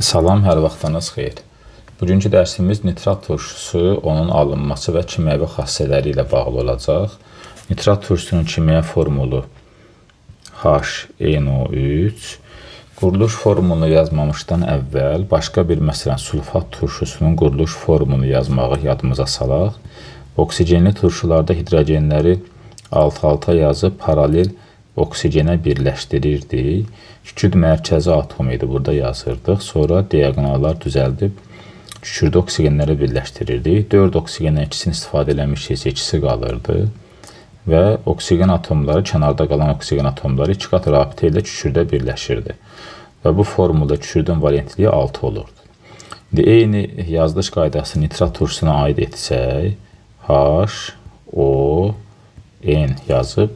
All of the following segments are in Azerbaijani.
Salam, hər vaxtınız xeyir. Bugünkü dərsimiz nitrat turşusu, onun alınması və kimyəvi xassələri ilə bağlı olacaq. Nitrat turşusunun kimya formulu HNO3. Quruluş formulunu yazmamışdan əvvəl başqa bir, məsələn, sulfat turşusunun quruluş formulunu yazmağı yadımıza salaq. Oksigenli turşularda hidrogenləri alt-alta yazıb paralel oksigenə birləşdirirdik. Kükürd mərkəzi atom idi, burada yazırdıq. Sonra diaqonallar düzəldib kükürdü oksigenlərə birləşdirirdik. 4 oksigendən ikisini istifadə eləmişiksə, ikisi qalırdı. Və oksigen atomları, kənarda qalan oksigen atomları iki qat rabitə ilə kükürdə birləşirdi. Və bu formulda kükürdün valentliyi 6 olurdu. İndi eyni yazılış qaydası nitrat turşusuna aid etsək, H, O, N yazıb,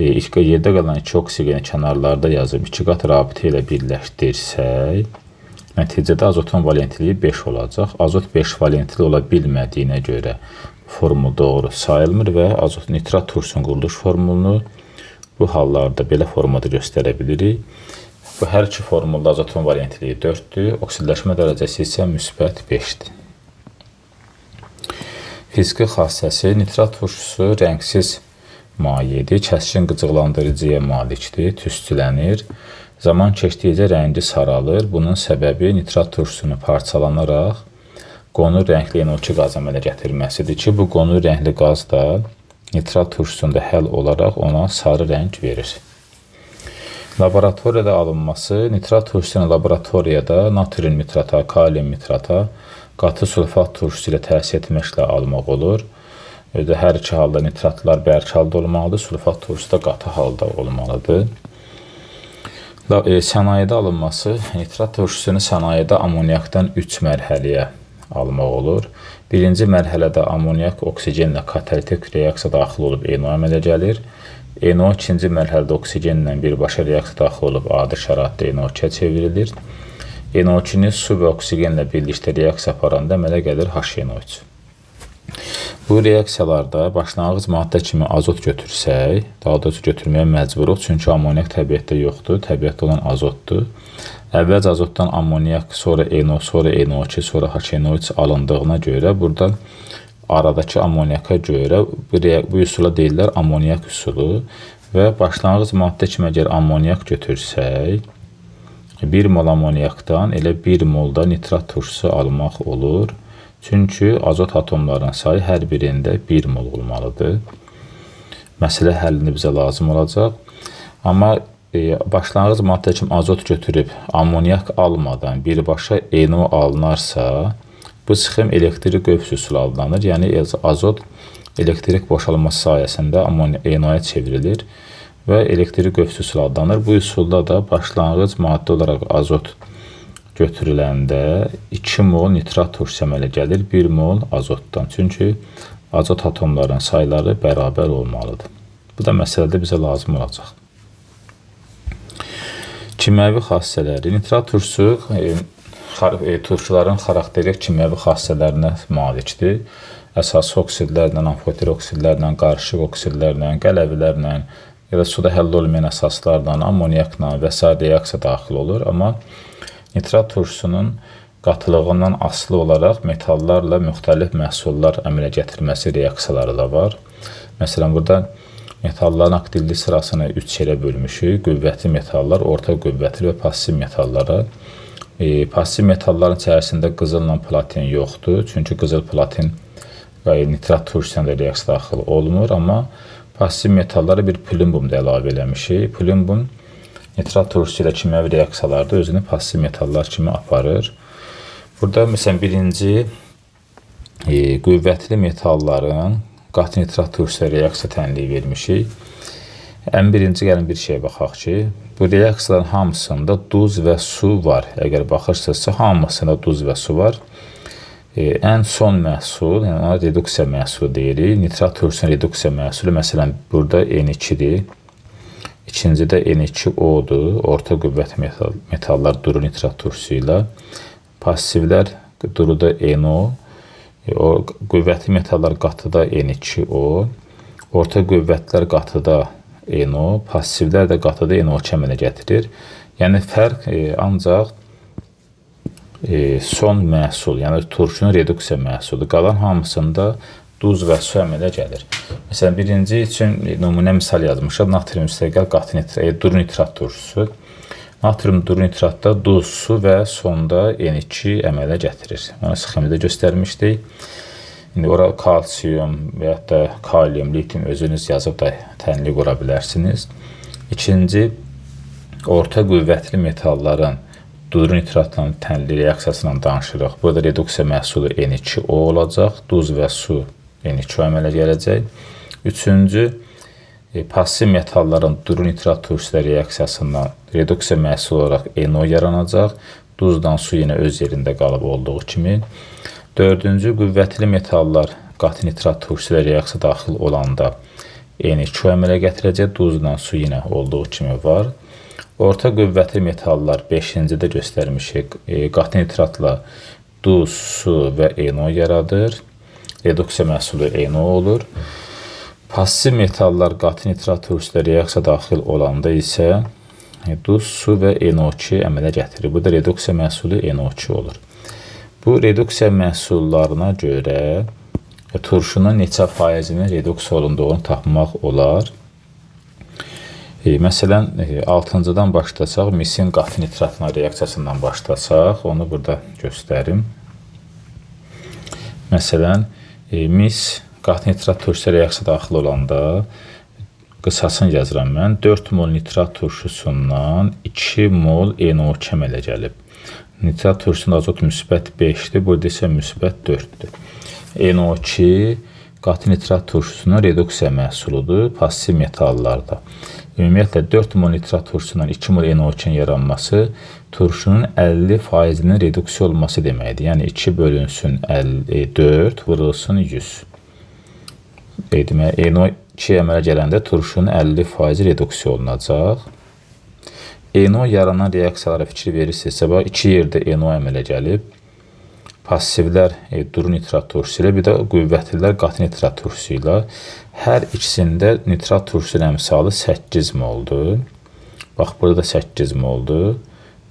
yerdə qalan iki oksigeni kənarlarda yazıb iki qat rabitə ilə birləşdirsək, nəticədə azotun valentliyi 5 olacaq. Azot 5 valentli ola bilmədiyinə görə formul doğru sayılmır və azot nitrat turşusunun quruluş formulunu bu hallarda belə formada göstərə bilirik. Bu hər iki formulda azotun valentliyi 4-dür, oksidləşmə dərəcəsi isə müsbət 5-dir. Fiziki xassəsi: nitrat turşusu rəngsiz mayedir, kəskin qıcıqlandırıcıya malikdir, tüstülənir. Zaman keçdikcə rəngi saralır. Bunun səbəbi nitrat turşusunun parçalanaraq qonur rəngli NO2 qaz əmələ gətirməsidir ki, bu qonur rəngli qaz da nitrat turşusunda həll olaraq ona sarı rəng verir. Laboratoriyada alınması: nitrat turşusunu laboratoriyada natrium nitrata, kalium nitrata, qatı sulfat turşusu ilə təsir etməklə almaq olur. Özü hər iki halda nitratlar bərk halda olmalıdır, sulfat turşusu da qatı halda olmalıdır. Sənayedə alınması: nitrat turşusunu sənayedə amonyakdan 3 mərhələyə almaq olur. Birinci mərhələdə amonyak oksigenlə katalitik reaksiya daxil olub NO əmələ gəlir. NO ikinci mərhələdə oksigenlə birbaşa reaksiya daxil olub adi şəraitdə NO2-yə çevrilir. NO2-ni su və oksigenlə birlikdə reaksiya aparanda əmələ gəlir HNO3. Bu reaksiyalarda başlanğıc maddə kimi azot götürsək, daha doğrusu götürməyə məcburuq, çünki amonyak təbiətdə yoxdur, təbiətdə olan azotdur. Əvvəlcə azotdan amonyak, sonra NO, sonra NO2, sonra HNO3 alındığına görə burada aradakı amonyaka görə bu üsula deyirlər amonyak üsulu və başlanğıc maddə kimi əgər amonyak götürsək, 1 mol amonyakdan elə 1 mol da nitrat turşusu almaq olur. Çünki azot atomlarının sayı hər birində 1 mol olmalıdır. Məsələ həllini bizə lazım olacaq. Amma başlanğıc maddə kimi azot götürüb amonyak almadan birbaşa NO alınarsa, bu sxem elektrik qövs üsulu adlanır. Yəni azot elektrik boşalması sayəsində NO-ya çevrilir və elektrik qövs üsulu adlanır. Bu üsulda da başlanğıc maddə olaraq azot götürüləndə 2 mol nitrat turşusu əmələ gəlir 1 mol azotdan. Çünki azot atomlarının sayları bərabər olmalıdır. Bu da məsələdə bizə lazım olacaq. Kimyəvi xassələri: nitrat turşusu turşuların xarakterik kimyəvi xassələrinə malikdir. Əsas oksidlərlə, amfoter oksidlərlə, qarışıq oksidlərlə, qələvilərlə ya da suda həll olmayan əsaslarla, amonyakla və sair reaksiya daxil olur. Amma nitrat turşusunun qatılığından asılı olaraq metallarla müxtəlif məhsullar əmələ gətirməsi reaksiyaları da var. Məsələn, burada metalların aktivlik sırasını 3 yerə bölmüşük. Qüvvətli metallar, orta qüvvətli və passiv metallara. Passiv metalların içərisində qızılla platin yoxdur. Çünki qızıl platin və nitrat turşusuna da reaksiya daxil olmur. Amma passiv metallara bir plumbum da əlavə eləmişik. Plumbum nitrat turşusu ilə kimyəvi reaksiyalarda özünü passiv metallar kimi aparır. Burada məsələn birinci qüvvətli metalların qatı nitrat turşusu ilə reaksiya tənliyi vermişik. Ən birinci gəlin bir şeyə baxaq ki, bu reaksiyaların hamısında duz və su var. Əgər baxırsınızsa, hamısında duz və su var. Ən son məhsul, yəni ona reduksiya məhsulu deyirik. Nitrat turşusunun reduksiya məhsulu məsələn burada N2-dir. İkincidə N2O-dur. Orta qüvvət metallar duru nitrat turşusu ilə. Passivlər duruda NO, o qüvvətli metallar qatıda N2O, orta qüvvətlər qatıda NO, passivlər də qatıda NO2 əmələ gətirir. Yəni fərq ancaq son məhsul, yəni turşunun reduksiya məhsuludur. Qalan hamısında duz və su əmələ gəlir. Məsələn, birinci üçün nümunə misal yazmışam. Natrium üstəgəl qatı nitrat, duru nitrat turşusu. Natrium duru nitratda duz, su və sonda N2 əmələ gətirir. Onu sxemdə göstərmişdik. İndi ora kalsium və ya da kalium, litium özünüz yazıb da tənli qura bilərsiniz. İkinci, orta qüvvətli metalların duru nitratla tənli reaksiyasıyla danışırıq. Burada reduksiya məhsulu N2O olacaq, duz və su N2O əmələ gələcək. Üçüncü, passiv metalların duru nitrat turşusu reaksiyasından reduksiya məhsulu olaraq NO yaranacaq. Duzdan su yenə öz yerində qalıb olduğu kimi. Dördüncü, qüvvətli metallar qatı nitrat turşusu ilə reaksiya daxil olanda N2O əmələ gətirəcək. Duzla su yenə olduğu kimi var. Orta qüvvətli metallar 5-cidə göstərmişik. Qatı nitratla duz, su və NO yaradır. Reduksiya məhsulu NO olur. Passiv metallar qatı nitrat turşusu ilə reaksiya daxil olanda isə duz, su və NO2 əmələ gətirir. Bu da reduksiya məhsulu NO2 olur. Bu reduksiya məhsullarına görə turşunun neçə faizinin reduksiya olunduğunu tapmaq olar. Məsələn, 6-cıdan başlasaq, misin qatı nitratla reaksiyasından başlasaq, onu burada göstərim. Məsələn, mis qatı nitrat turşusu reaksiya daxil olanda qısasını yazıram mən. 4 mol nitrat turşusundan 2 mol NO2 əmələ gəlib. Nitrat turşusunda azot müsbət 5-dir, burada isə müsbət 4-dür. NO2 qatı nitrat turşusunun reduksiya məhsuludur passiv metallarda. Ümumiyyətlə 4 mol nitrat turşusundan 2 mol NO2-nin yaranması turşunun 50%-nin reduksiya olması deməkdir. Yəni 2 bölünsün 54 vurulsun 100. Demək, NO2 əmələ gələndə turşunun 50% reduksiya olunacaq. NO yaranan reaksiyalara fikir verirsinizsə, bax, iki yerdə NO əmələ gəlib. Passivlər duru nitrat turşusu ilə, bir də qüvvətlilər qatı nitrat turşusu ilə. Hər ikisində nitrat turşusu əmsalı 8 moldur. Bax, burada da 8 moldur.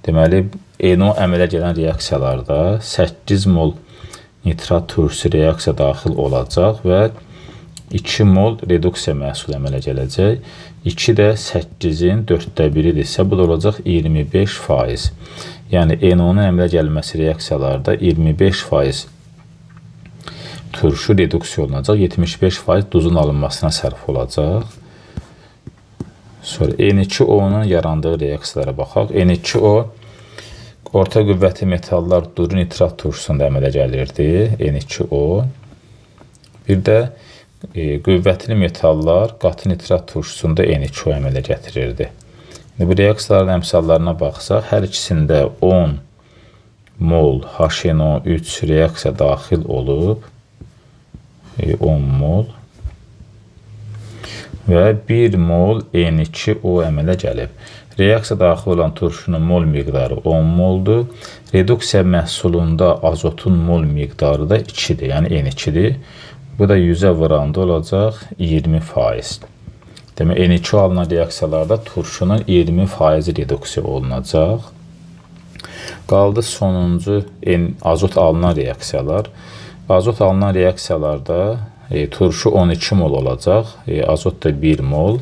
Deməli, NO əmələ gələn reaksiyalarda 8 mol nitrat turşusu reaksiya daxil olacaq və 2 mol reduksiya məhsulu əmələ gələcək. 2 də 8-in 4də biridirsə, bu da olacaq 25%. Yəni, NO-nun əmələ gəlməsi reaksiyalarda 25% turşu reduksiya olunacaq, 75% duzun alınmasına sərf olacaq. Sonra N2O-nun yarandığı reaksiyalara baxaq. N2O orta qüvvətli metallar duru nitrat turşusunda əmələ gəlirdi. N2O. Bir də qüvvətli metallar qatı nitrat turşusunda N2O əmələ gətirirdi. İndi bu reaksiyaların əmsallarına baxsaq, hər ikisində 10 mol HNO3 reaksiya daxil olub, 10 mol və 1 mol N2O əmələ gəlib. Reaksiya daxil olan turşunun mol miqdarı 10 moldur. Reduksiya məhsulunda azotun mol miqdarı da 2-dir, yəni N2-dir. Bu da 100-ə vuranda olacaq 20%. Demək, N2 alınan reaksiyalarda turşunun 20% reduksiya olunacaq. Qaldı sonuncu azot alınan reaksiyalar. Azot alınan reaksiyalarda turşu 12 mol olacaq, azot da 1 mol.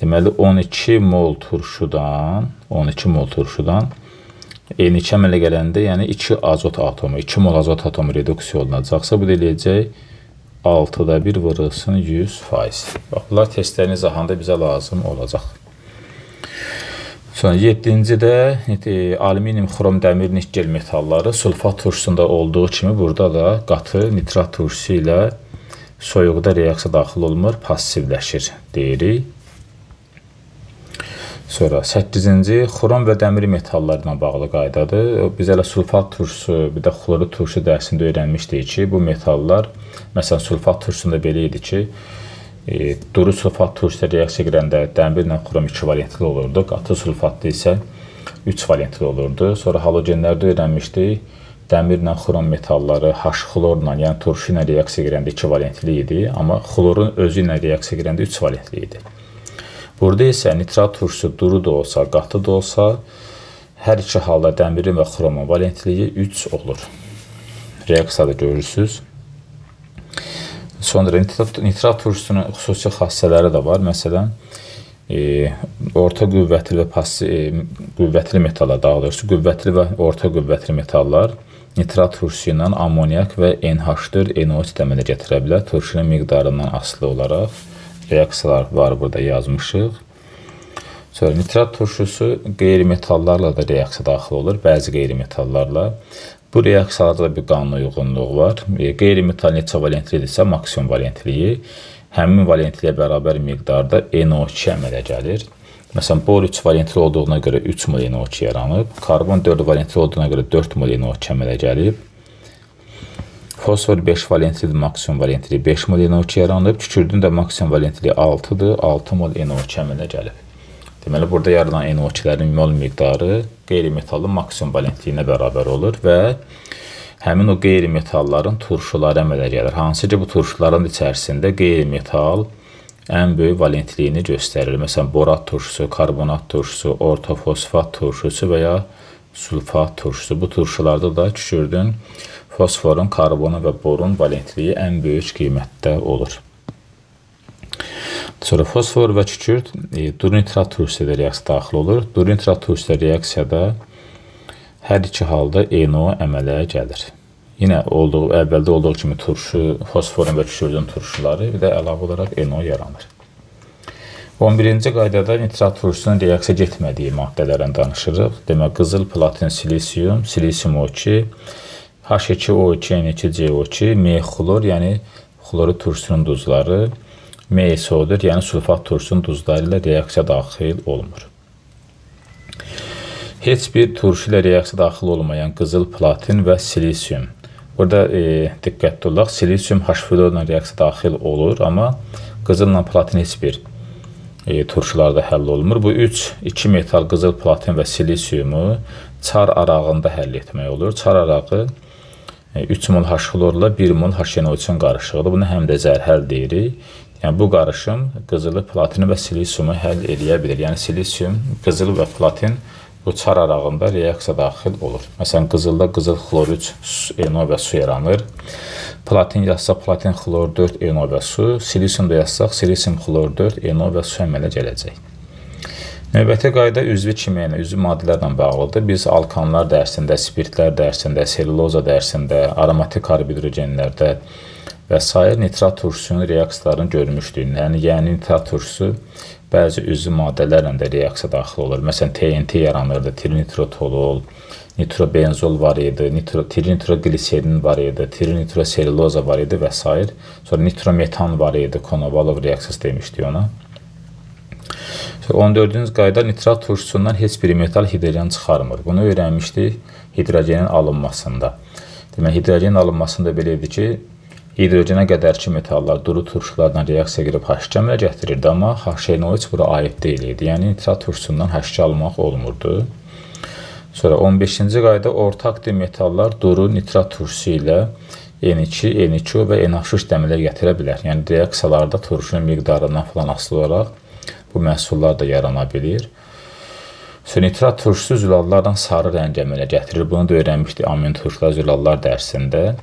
Deməli 12 mol turşudan, 12 mol turşudan N2 əmələ gələndə, yəni 2 azot atomu, 2 mol azot atomu reduksiya olunacaqsa, bu da eləyəcək 6-da 1 vurulsun 100%. Bax, bunlar testlərin izahında bizə lazım olacaq. Sonra 7-ci də alüminium, xrom, dəmir, nikkel metalları sulfat turşusunda olduğu kimi burada da qatı nitrat turşusu ilə soyuqda reaksiya daxil olmur, passivləşir deyirik. Sonra 8-ci xrom və dəmir metallarla bağlı qaydadır. Biz elə sulfat turşusu, bir də xlorid turşusu dərsində öyrənmişdik ki, bu metallar, məsələn sulfat turşusunda belə idi ki, duru sulfat turşusu reaksiya girəndə dəmirlə xrom 2 valentli olurdu, qatı sulfatda isə 3 valentli olurdu. Sonra halogenlərdə öyrənmişdik, dəmirlə xrom metalları H xlorla, yəni turşu ilə reaksiya girəndə 2 valentli idi, amma xlorun özü ilə reaksiya girəndə 3 valentli idi. Burada isə nitrat turşusu duru da olsa, qatı da olsa, Hər iki halda dəmirin və xromun valentliyi 3 olur. Reaksiyada görürsünüz. Sonra nitrat turşusunun xüsusi xassələri də var. Məsələn, orta qüvvətli və qüvvətli metallar, daha doğrusu qüvvətli və orta qüvvətli metallar nitrat turşusu ilə amonyak və NH4 NO3 əmələ gətirə bilər. Turşunun miqdarından asılı olaraq reaksiyalar var, burada yazmışıq. Sonra nitrat turşusu qeyri-metallarla da reaksiya daxil olur, bəzi qeyri-metallarla. Bu reaksiyalarda da bir qanuna uyğunluq var. Qeyri-metal neçə valentlidirsə, maksimum valentliyi həmin valentliyə bərabər miqdarda NO2 əmələ gəlir. Məsələn, bor 3 valentli olduğuna görə 3 mol NO2 yaranıb. Karbon 4 valentli olduğuna görə 4 mol NO2 əmələ gəlib. Fosfor 5 valentlidir, maksimum valentliyi 5 mol NO2 yaranıb. Kükürdün də maksimum valentliyi 6-dır, 6 mol NO2 əmələ gəlib. Deməli, burada yaranan NO2-lərin mol miqdarı qeyri-metallın maksimum valentliyinə bərabər olur və həmin o qeyri-metalların turşuları əmələ gəlir. Hansı ki, bu turşuların içərisində qeyri-metal ən böyük valentliyini göstərir. Məsələn, borat turşusu, karbonat turşusu, ortofosfat turşusu və ya sulfat turşusu. Bu turşularda da kükürdün, fosforun, karbonun və borun valentliyi ən böyük qiymətdə olur. Sonra fosfor və kükürt duru nitrat turşusu ilə reaksiya daxil olur. Duru nitrat turşusu ilə reaksiyada hər iki halda NO əmələ gəlir. Yenə əvvəldə olduğu kimi turşu, fosforun və kükürdün turşuları, bir də əlavə olaraq NO yaranır. 11-ci qaydada nitrat turşusunun reaksiya getmədiyi maddələrdən danışırıq. Demək, qızıl, platin, silisium, silisium O2, H2O2, N2CO2, M xlor, yəni xlorid turşusunun duzları, MSO4, yəni sulfat turşusunun duzları ilə reaksiya daxil olmur. Heç bir turşu ilə reaksiya daxil olmayan qızıl, platin və silisium. Burada diqqətli olaq, silisium H-florla reaksiya daxil olur, amma qızılla platin heç bir turşularda həll olunmur. Bu 3, 2 metal qızıl, platin və silisiumu çar arağında həll etmək olur. Çar arağı 3 mol H-xlorla 1 mol HNO3-ün qarışığıdır. Bunu həm də zərhəl deyirik. Yəni bu qarışım qızılı, platini və silisiumu həll eləyə bilir. Yəni silisium, qızıl və platin bu çar arağında reaksiya daxil olur. Məsələn, qızılda qızıl xlor 3 NO və su yaranır. Platin yazsaq platin xlor 4 NO və su, silisium da yazsaq silisium xlor 4 NO və su əmələ gələcək. Növbəti qayda üzvü kimya ilə, üzvü maddələrlə bağlıdır. Biz alkanlar dərsində, spirtlər dərsində, selluloza dərsində, aromatik karbidrogenlərdə və sair nitrat turşusunun reaksiyalarını görmüşdük. Yəni nitrat turşusu bəzi üzvü maddələrlə də reaksiya daxil olur. Məsələn, TNT yaranırdı, trinitrotolol, nitrobenzol var idi, trinitrogliserin var idi, trinitroselluloza var idi və sair. Sonra nitrometan var idi, Konovalov reaksiyası demişdik ona. Sonra 14-cü qayda nitrat turşusundan heç bir metal hidrogen çıxarmır. Bunu öyrənmişdik hidrogenin alınmasında. Demək, hidrogenin alınmasında belə idi ki, hidrogenə qədərki metallar duru turşularla reaksiya girib H2 əmələ gətirirdi, amma HNO3 bura aid deyil idi. Yəni nitrat turşusundan H2 almaq olmurdu. Sonra 15-ci qayda orta aktiv metallar duru nitrat turşusu ilə N2, N2O və NH3 əmələ gətirə bilər. Yəni reaksiyalarda turşunun miqdarından falan asılı olaraq bu məhsullar da yarana bilir. Sonra nitrat turşusu zülallardan sarı rəng əmələ gətirir. Bunu da öyrənmişdik amin turşular zülallar dərsində.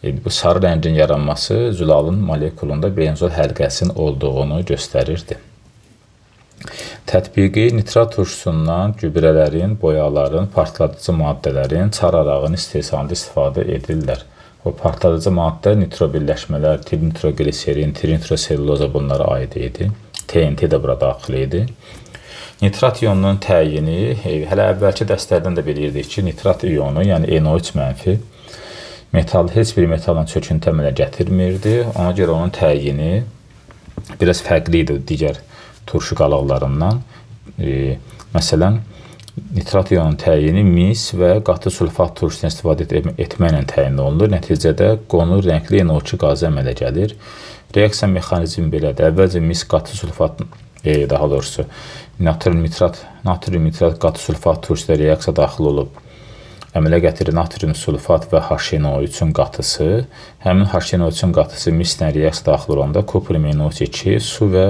Bu sarı rəngin yaranması zülalın molekulunda benzol həlqəsinin olduğunu göstərirdi. Tətbiqi nitrat turşusundan gübrələrin, boyaların, partladıcı maddələrin, çar arağının istehsalında istifadə edirlər. O partladıcı maddə nitrobirləşmələr, trinitrogliserin, trinitroselluloza bunlara aid idi. TNT də bura daxil idi. Nitrat ionunun təyini, hələ əvvəlki dərslərdən də bilirdik ki, nitrat ionu, yəni NO3 mənfi metal heç bir metalla çöküntü əmələ gətirmirdi. Ona görə onun təyini biraz fərqli idi digər turşu qalıqlarından. Məsələn, nitrat ionunun təyini mis və qatı sulfat turşusundan istifadə etməklə təyin olunur. Nəticədə qonur rəngli NO2 qazı əmələ gəlir. Reaksiya mexanizmi belədir. Əvvəlcə mis qatı sulfat, daha doğrusu natrium nitrat qatı sulfat turşusuyla reaksiya daxil olub əmələ gətirir natrium sulfat və HNO3-ün qatısı. Həmin HNO3-ün qatısı mislə reaksiya daxil olanda kuprum NO2, su və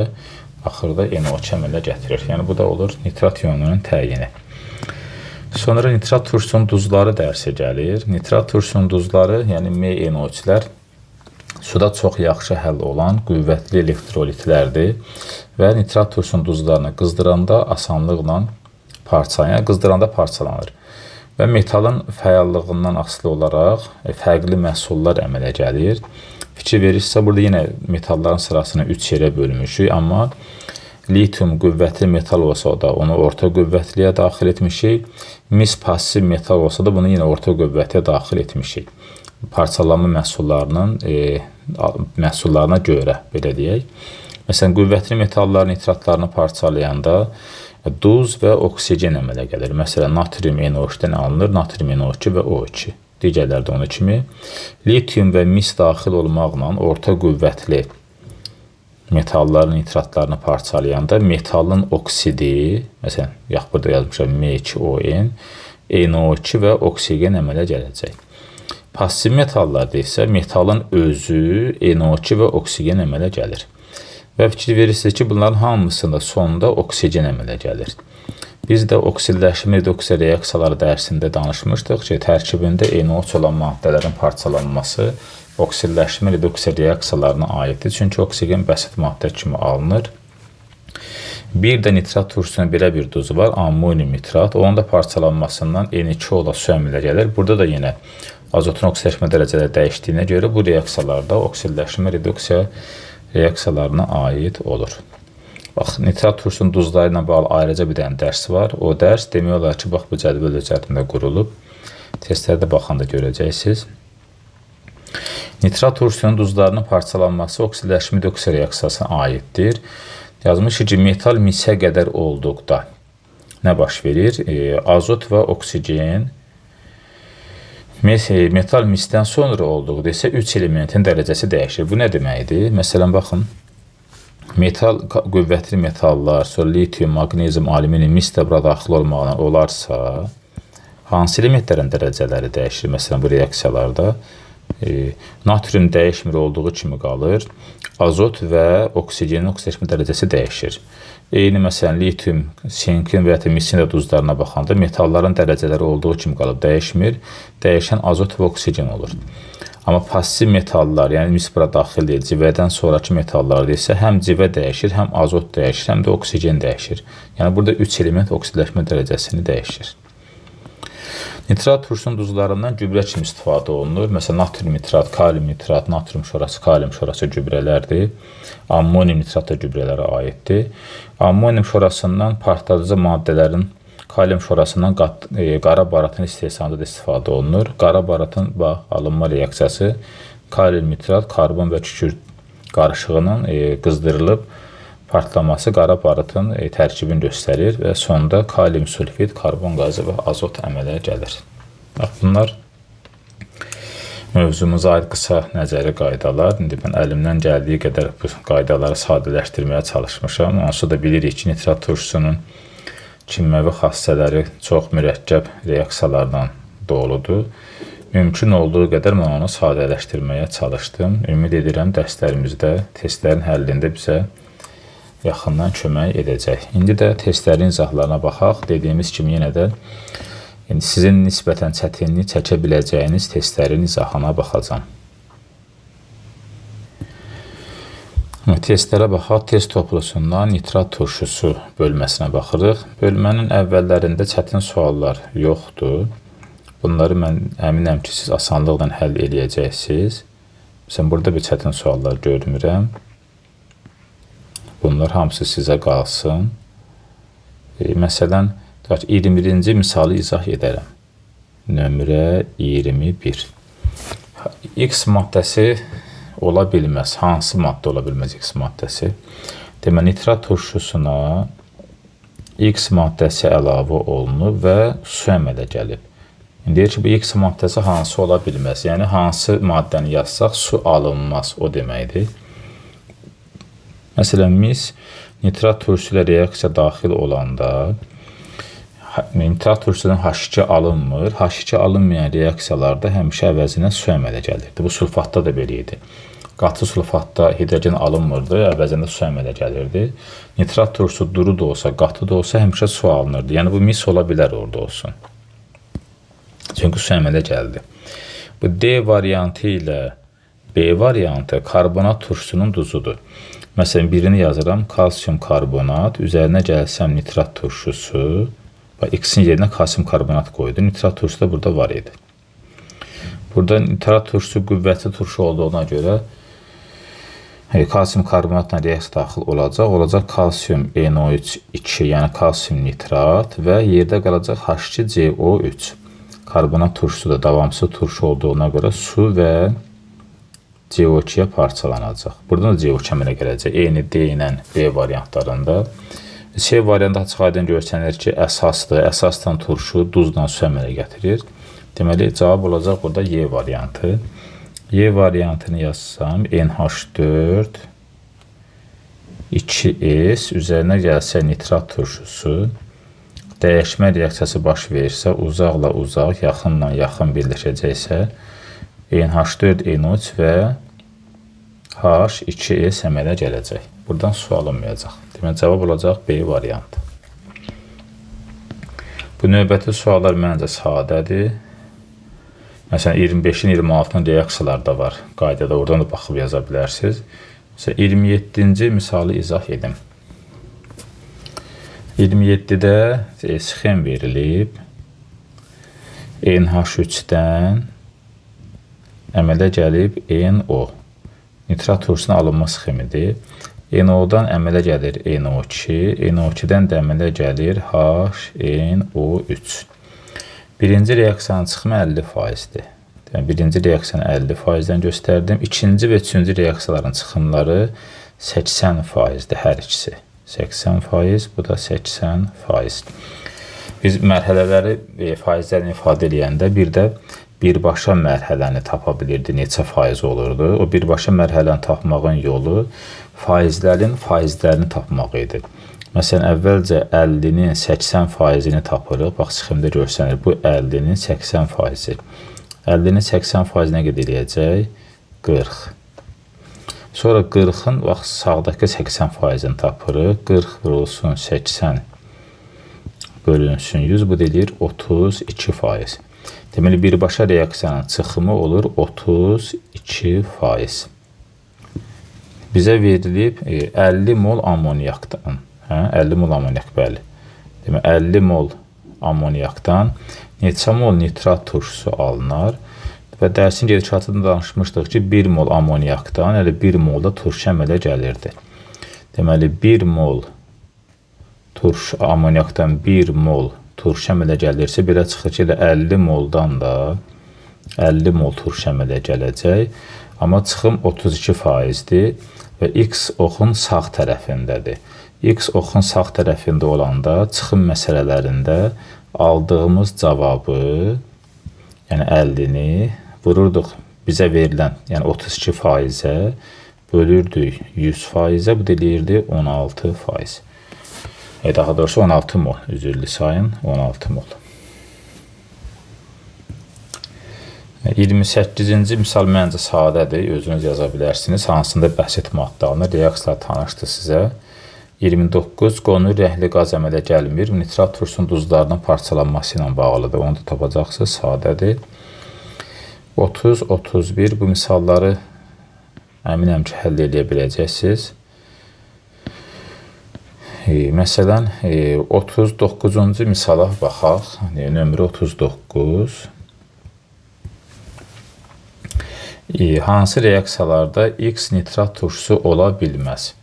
axırda NO2 əmələ gətirir. Yəni bu da olur nitrat ionunun təyini. Sonra nitrat turşusunun duzları dərsi gəlir. Nitrat turşusunun duzları, yəni MnO3-lər suda çox yaxşı həll olan qüvvətli elektrolitlərdir və nitrat turşusunun duzlarını qızdıranda asanlıqla parçalanır, yəni qızdıranda parçalanır. Və metalın fəallığından asılı olaraq fərqli məhsullar əmələ gəlir. Fikir verirsə, burada yenə metalların sırasını 3 yerə bölmüşük, amma litium qüvvətli metal olsa da onu orta qüvvətliyə daxil etmişik. Mis passiv metal olsa da bunu yenə orta qüvvətliyə daxil etmişik. Parçalanma məhsullarının məhsullarına görə, belə deyək. Məsələn, qüvvətli metalların nitratlarını parçalayanda duz və oksigen əmələ gəlir. Məsələn, natrium NO3-dən alınır, natrium NO2 və O2. Digərləri də onun kimi. Litium və mis daxil olmaqla orta qüvvətli metalların nitratlarını parçalayanda metalın oksidi, məsələn, yax burada yazmışam M2ON, NO2 və oksigen əmələ gələcək. Passiv metallarda isə metalın özü NO2 və oksigen əmələ gəlir. Və fikir verirsiniz ki, bunların hamısında sonda oksigen əmələ gəlir. Biz də oksidləşmə reduksiya reaksiyaları dərsində danışmışdıq ki, tərkibində NO3 olan maddələrin parçalanması oksidləşmə reduksiya reaksiyalarına aiddir. Çünki oksigen bəsit maddə kimi alınır. Bir də nitrat turşusunun belə bir duzu var, ammonium nitrat. Onun da parçalanmasından N2 ola su əmələ gəlir. Burada da yenə azotun oksidləşmə dərəcələri dəyişdiyinə görə bu reaksiyalarda oksidləşmə reduksiya reaksiyalarına aid olur. Bax, nitrat turşusunun duzları ilə bağlı ayrıca bir dənə dərs var. O dərs demək olar ki, bax bu cədvəl üzərində qurulub. Testlərdə baxanda görəcəksiniz. Nitrat turşusunun duzlarının parçalanması oksidləşmə reduksiya reaksiyasına aiddir. Yazmışıq ki, metal misə qədər olduqda nə baş verir? Azot və oksigen metal misdən sonra olduqda isə 3 elementin dərəcəsi dəyişir. Bu nə deməkdir? Məsələn, baxın, metal, qüvvətli metallar, sonra litium, maqnezium, alüminium, mis də bura daxil olmaqla olarsa, hansı elementlərin dərəcələri dəyişir? Məsələn, bu reaksiyalarda natrium dəyişmir, olduğu kimi qalır. Azot və oksigenin oksidləşmə dərəcəsi dəyişir. Eyni məsələn, litium, sinkin və ya da misin də duzlarına baxanda metalların dərəcələri olduğu kimi qalıb, dəyişmir. Dəyişən azot və oksigen olur. Amma passiv metallar, yəni mis bura daxil deyil, civədən sonrakı metallarda isə həm civə dəyişir, həm azot dəyişir, həm də oksigen dəyişir. Yəni burada 3 element oksidləşmə dərəcəsini dəyişir. Nitrat turşusunun duzlarından gübrə kimi istifadə olunur. Məsələn, natrium nitrat, kalium nitrat, natrium şorası, kalium şorası gübrələrdir. Ammonium nitrat da gübrələrə aiddir. Ammonium şorasından partladıcı maddələrin, kalium şorasından qara baratın istehsalında da istifadə olunur. Qara baratın bax, alınma reaksiyası kalium nitrat, karbon və kükürt qarışığının qızdırılıb partlaması qara baratın tərkibini göstərir və sonda kalium sulfid, karbon qazı və azot əmələ gəlir. Bax, bunlar mövzumuza aid qısa nəzəri qaydalar. İndi mən əlimdən gəldiyi qədər bu qaydaları sadələşdirməyə çalışmışam. Onsuz da bilirik ki, nitrat turşusunun kimyəvi xassələri çox mürəkkəb reaksiyalardan doludur. Mümkün olduğu qədər mən onu sadələşdirməyə çalışdım. Ümid edirəm dərslərimizdə, testlərin həllində bizə yaxından kömək edəcək. İndi də testlərin izahlarına baxaq. Dediyimiz kimi yenə də yəni sizin nisbətən çətinlik çəkə biləcəyiniz testlərin izahına baxacağam. Testlərə baxaq. Test toplusundan nitrat turşusu bölməsinə baxırıq. Bölmənin əvvəllərində çətin suallar yoxdur. Bunları mən əminəm ki, siz asanlıqla həll eləyəcəksiniz. Məsələn, burada bir çətin suallar görmürəm. Bunlar hamısı sizə qalsın. Məsələn, 21-ci misalı izah edərəm. Nömrə 21. X maddəsi ola bilməz. Hansı maddə ola bilməz X maddəsi? Deməli, nitrat turşusuna X maddəsi əlavə olunub və su əmələ gəlib. İndi deyir ki, bu X maddəsi hansı ola bilməz? Yəni, hansı maddəni yazsaq, su alınmaz, o deməkdir. Məsələn, mis nitrat turşusu ilə reaksiya daxil olanda nitrat turşusundan H2 alınmır. H2 alınmayan reaksiyalarda həmişə əvəzinə su əmələ gəlirdi. Bu sulfatda da belə idi. Qatı sulfatda hidrogen alınmırdı, əvəzində su əmələ gəlirdi. Nitrat turşusu duru da olsa, qatı da olsa həmişə su alınırdı. Yəni bu mis ola bilər orada olsun. Çünki su əmələ gəldi. Bu D variantı ilə B variantı karbonat turşusunun duzudur. Məsələn, birini yazıram, kalsium karbonat, üzərinə gəlsəm nitrat turşusu. Bax, X-in yerinə kalsium karbonat qoydu. Nitrat turşusu da burada var idi. Burada nitrat turşusu qüvvətli turşu olduğuna görə kalsium karbonatla reaksiya daxil olacaq. Olacaq kalsium NO3 2, yəni kalsium nitrat və yerdə qalacaq H2CO3. Karbonat turşusu da davamsız turşu olduğuna görə su və CO2-yə parçalanacaq. Buradan da CO2 əmələ gələcək. Eyni D ilə B variantlarında. C variantı açıq-aydın görsənir ki, əsasdır. Əsasdan turşu duzla su əmələ gətirir. Deməli, cavab olacaq burada Y variantı. Y variantını yazsam, NH4 2S üzərinə gəlsə nitrat turşusu, dəyişmə reaksiyası baş verirsə, uzaqla uzaq, yaxınla yaxın birləşəcəksə, NH4 NO3 və H2S əmələ gələcək. Buradan su alınmayacaq. Deməli, cavab olacaq B variantı. Bu növbəti suallar məncə sadədir. Məsələn, 25-in 26-nın reaksiyaları da var. Qaydada oradan da baxıb yaza bilərsiniz. Məsələn, 27-ci misalı izah edim. 27-də sxem verilib. NH3-dən əmələ gəlib NO. Nitrat turşusunun alınma sxemidir. NO-dan əmələ gəlir NO2, NO2-dən də əmələ gəlir HNO3. Birinci reaksiyanın çıxımı 50%-dir. Yəni, birinci reaksiyanı 50%-dən göstərdim. İkinci və üçüncü reaksiyaların çıxımları 80%-dir hər ikisi. 80%, bu da 80%. Biz mərhələləri faizlərlə ifadə eləyəndə bir də birbaşa mərhələni tapa bilirdi, neçə faiz olurdu. O birbaşa mərhələni tapmağın yolu faizlərin faizlərini tapmaq idi. Məsələn, əvvəlcə 50-nin 80%-ni tapırıq. Bax, sxemdə görsənir. Bu 50-nin 80%. 50-nin 80% nə qədər eləyəcək? 40. Sonra 40-ın bax, sağdakı 80%-ni tapırıq. 40 vurulsun 80 bölünsün 100. Bu da eləyir 32%. Deməli, birbaşa reaksiyanın çıxımı olur 32%. Bizə verilib 50 mol amonyakdan. Hə, 50 mol amonyak, bəli. Deməli, 50 mol amonyakdan neçə mol nitrat turşusu alınar? Və dərsin gedişatında danışmışdıq ki, 1 mol amonyakdan elə 1 mol da turşu əmələ gəlirdi. Deməli, 1 mol turşu amonyakdan 1 mol turşu əmələ gəlirsə, belə çıxır ki, elə 50 moldan da 50 mol turşu əmələ gələcək. Amma çıxım 32%-dir və X oxun sağ tərəfindədir. X oxun sağ tərəfində olanda çıxım məsələlərində aldığımız cavabı, yəni 50-ni vururduq bizə verilən, yəni 32%-ə bölürdük 100%-ə, bu da eləyirdi 16%. Daha doğrusu 16 mol, üzrlü sayın, 16 mol. 28-ci misal məncə sadədir, özünüz yaza bilərsiniz. Hansında bəsit maddə alınır, reaksiyalar tanışdır sizə. 29 qonur rəngli qaz əmələ gəlmir. Nitrat turşusunun duzlarının parçalanması ilə bağlıdır. Onu da tapacaqsınız, sadədir. 30, 31 bu misalları əminəm ki, həll eləyə biləcəksiniz. Məsələn, 39-cu misala baxaq. Nömrə 39. Hansı reaksiyalarda X nitrat turşusu ola bilməz?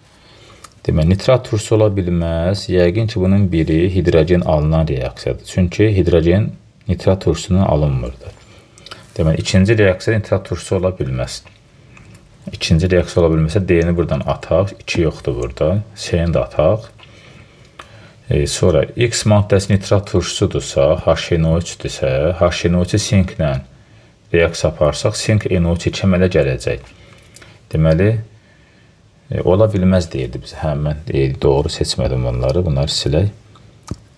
Deməli, nitrat turşusu ola bilməz. Yəqin ki, bunun biri hidrogen alınan reaksiyadır. Çünki hidrogen nitrat turşusundan alınmırdı. Deməli, ikinci reaksiya nitrat turşusu ola bilməz. İkinci reaksiya ola bilməsə, D-ni buradan ataq. 2 yoxdur burada. C-ni də ataq. Sonra X maddəsi nitrat turşusudursa, HNO3-dürsə, HNO3-ü sinklə reaksiya aparsaq, sink NO3 əmələ gələcək. Deməli, ola bilməz deyirdi bizə. Hə, mən doğru seçmədim onları. Bunları silək.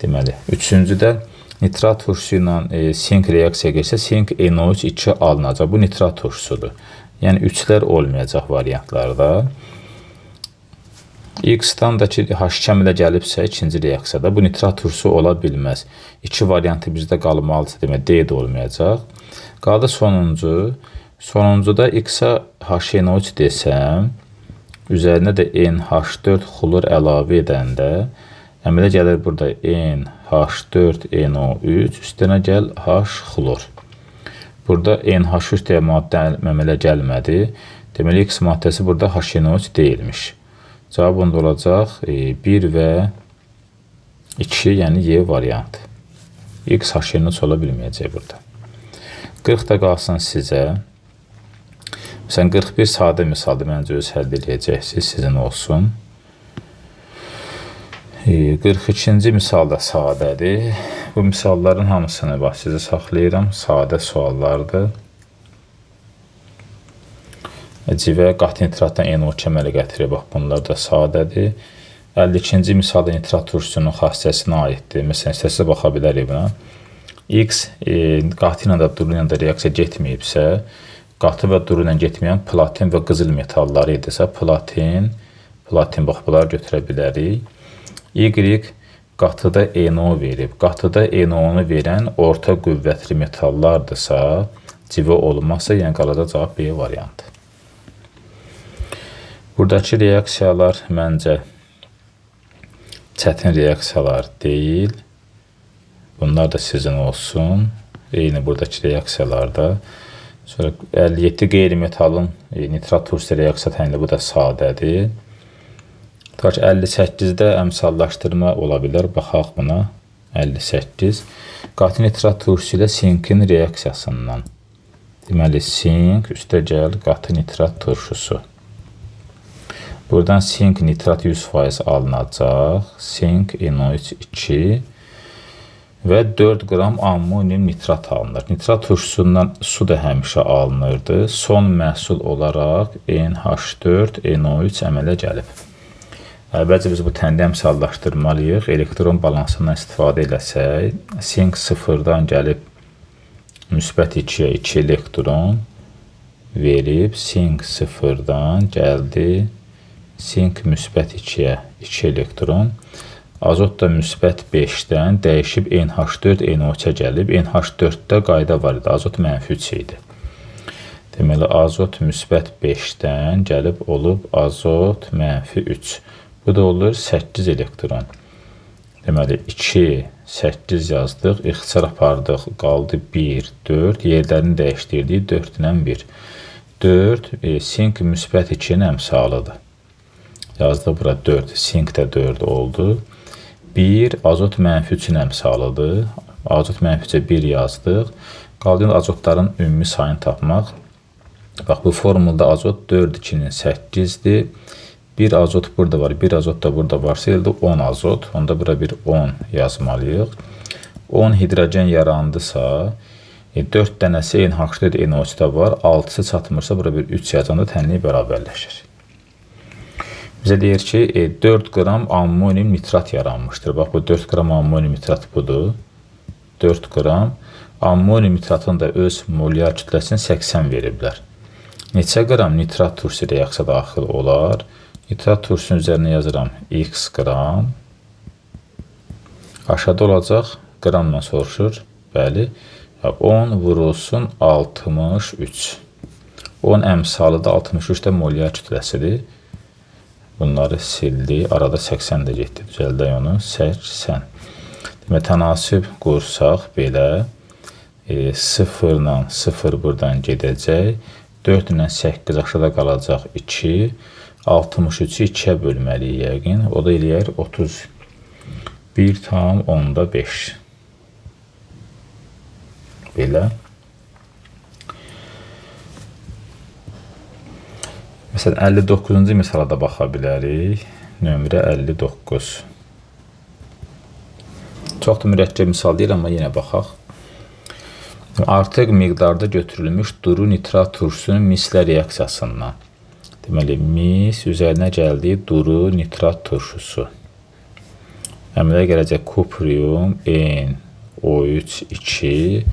Deməli, üçüncüdə nitrat turşusu ilə sink reaksiya geçsə, sink NO3 2 alınacaq. Bu nitrat turşusudur. Yəni, üçlər olmayacaq variantlarda. X-dan da ki, H2 əmələ gəlibsə ikinci reaksiyada bu nitrat turşusu ola bilməz. İki variantı bizdə qalmalıdır, demək D də olmayacaq. Qaldı sonuncu. Sonuncuda X-a HNO3 desəm, üzərinə də NH4 xlor əlavə edəndə əmələ gəlir burada NH4NO3, üstünə gəl H xlor. Burada NH3 deyə maddə əmələ gəlmədi. Deməli, X maddəsi burada HNO3 deyilmiş. Cavab onda olacaq 1 və 2, yəni Y variantı. X HNO3 ola bilməyəcək burada. 40 da qalsın sizə. Məsələn, 41 sadə misaldır, məncə öz həll eləyəcəksiniz, sizin olsun. 42-ci misal da sadədir. Bu misalların hamısını bax sizə saxlayıram. Sadə suallardır. Civə qatı nitratdan NO2 əmələ gətirir. Bax, bunlar da sadədir. 52-ci misal da nitrat turşusunun xassəsinə aiddir. Məsələn, istəsə baxa bilərik buna. X qatı ilə də duru ilə də reaksiya getməyibsə, qatı və duru ilə getməyən platin və qızıl metalları idisə, platin, bax, bunları götürə bilərik. Y qatıda NO verib. Qatıda NO-nu verən orta qüvvətli metallardırsa, civə olmazsa, yəni qalacaq cavab B variantı. Buradakı reaksiyalar məncə çətin reaksiyalar deyil. Bunlar da sizin olsun. Eyni buradakı reaksiyalarda. Sonra 57 qeyri-metalın nitrat turşusu reaksiya təyinli, bu da sadədir. Tutaq ki, 58-də əmsallaşdırma ola bilər. Baxaq buna. 58. Qatı nitrat turşusu ilə sinkin reaksiyasından. Deməli, sink üstə gəl qatı nitrat turşusu. Buradan sink nitrat 100% alınacaq. Sink NO3 2 və 4 qram ammonium nitrat alınır. Nitrat turşusundan su da həmişə alınırdı. Son məhsul olaraq NH4 NO3 əmələ gəlib. Əvvəlcə biz bu tənliyi əmsallaşdırmalıyıq. Elektron balansından istifadə eləsək, sink 0-dan gəlib müsbət 2-yə 2 elektron verib, sink 0-dan gəldi sink müsbət 2-yə 2 elektron. Azot da müsbət 5-dən dəyişib NH4 NO3-ə gəlib. NH4-də qayda var idi, azot mənfi 3 idi. Deməli, azot müsbət 5-dən gəlib olub azot mənfi 3. Bu da olur 8 elektron. Deməli, 2, 8 yazdıq, ixtisar apardıq, qaldı 1, 4. Yerlərini dəyişdirdik, 4 ilə 1. 4, sink müsbət 2-nin əmsalıdır. Yazdıq bura 4, sink də 4 oldu. 1, azot mənfi 3-ün əmsalıdır. Azot mənfi 3-ə 1 yazdıq. Qaldı azotların ümumi sayını tapmaq. Bax, bu formulda azot 4, 2-nin 8-dir. 1 azot burada var, 1 azot da burada varsa, elə də 10 azot. Onda bura bir 10 yazmalıyıq. 10 hidrogen yarandısa, 4 dənəsi NH4 NO3-də var, 6-sı çatmırsa, bura bir 3 yazanda tənlik bərabərləşir. Bizə deyir ki, 4 qram ammonium nitrat yaranmışdır. Bax, bu 4 qram ammonium nitrat budur. 4 qram. Ammonium nitratın da öz molyar kütləsini 80 veriblər. Neçə qram nitrat turşusu reaksiya daxil olar? Nitrat turşusunun üzərinə yazıram x qram. Aşağıda olacaq, qramla soruşur. Bəli, 10 vurulsun 63. 10 əmsalı da 63 də molyar kütləsidir. Bunları sildik. Arada 80 də getdi. Düzəldək onu. 80. Demək, tənasüb qursaq belə 0 ilə 0 buradan gedəcək. 4 ilə 8 aşağıda qalacaq 2. 63-ü 2-yə bölməliyik yəqin. O da eləyər 31,5. Belə. Məsələn, 59-cu misala da baxa bilərik. Nömrə 59. Çox da mürəkkəb misal deyil, amma yenə baxaq. Artıq miqdarda götürülmüş duru nitrat turşusunun mislə reaksiyasından. Deməli, mis üzərinə gəldi duru nitrat turşusu. Əmələ gələcək kuprium NO3 2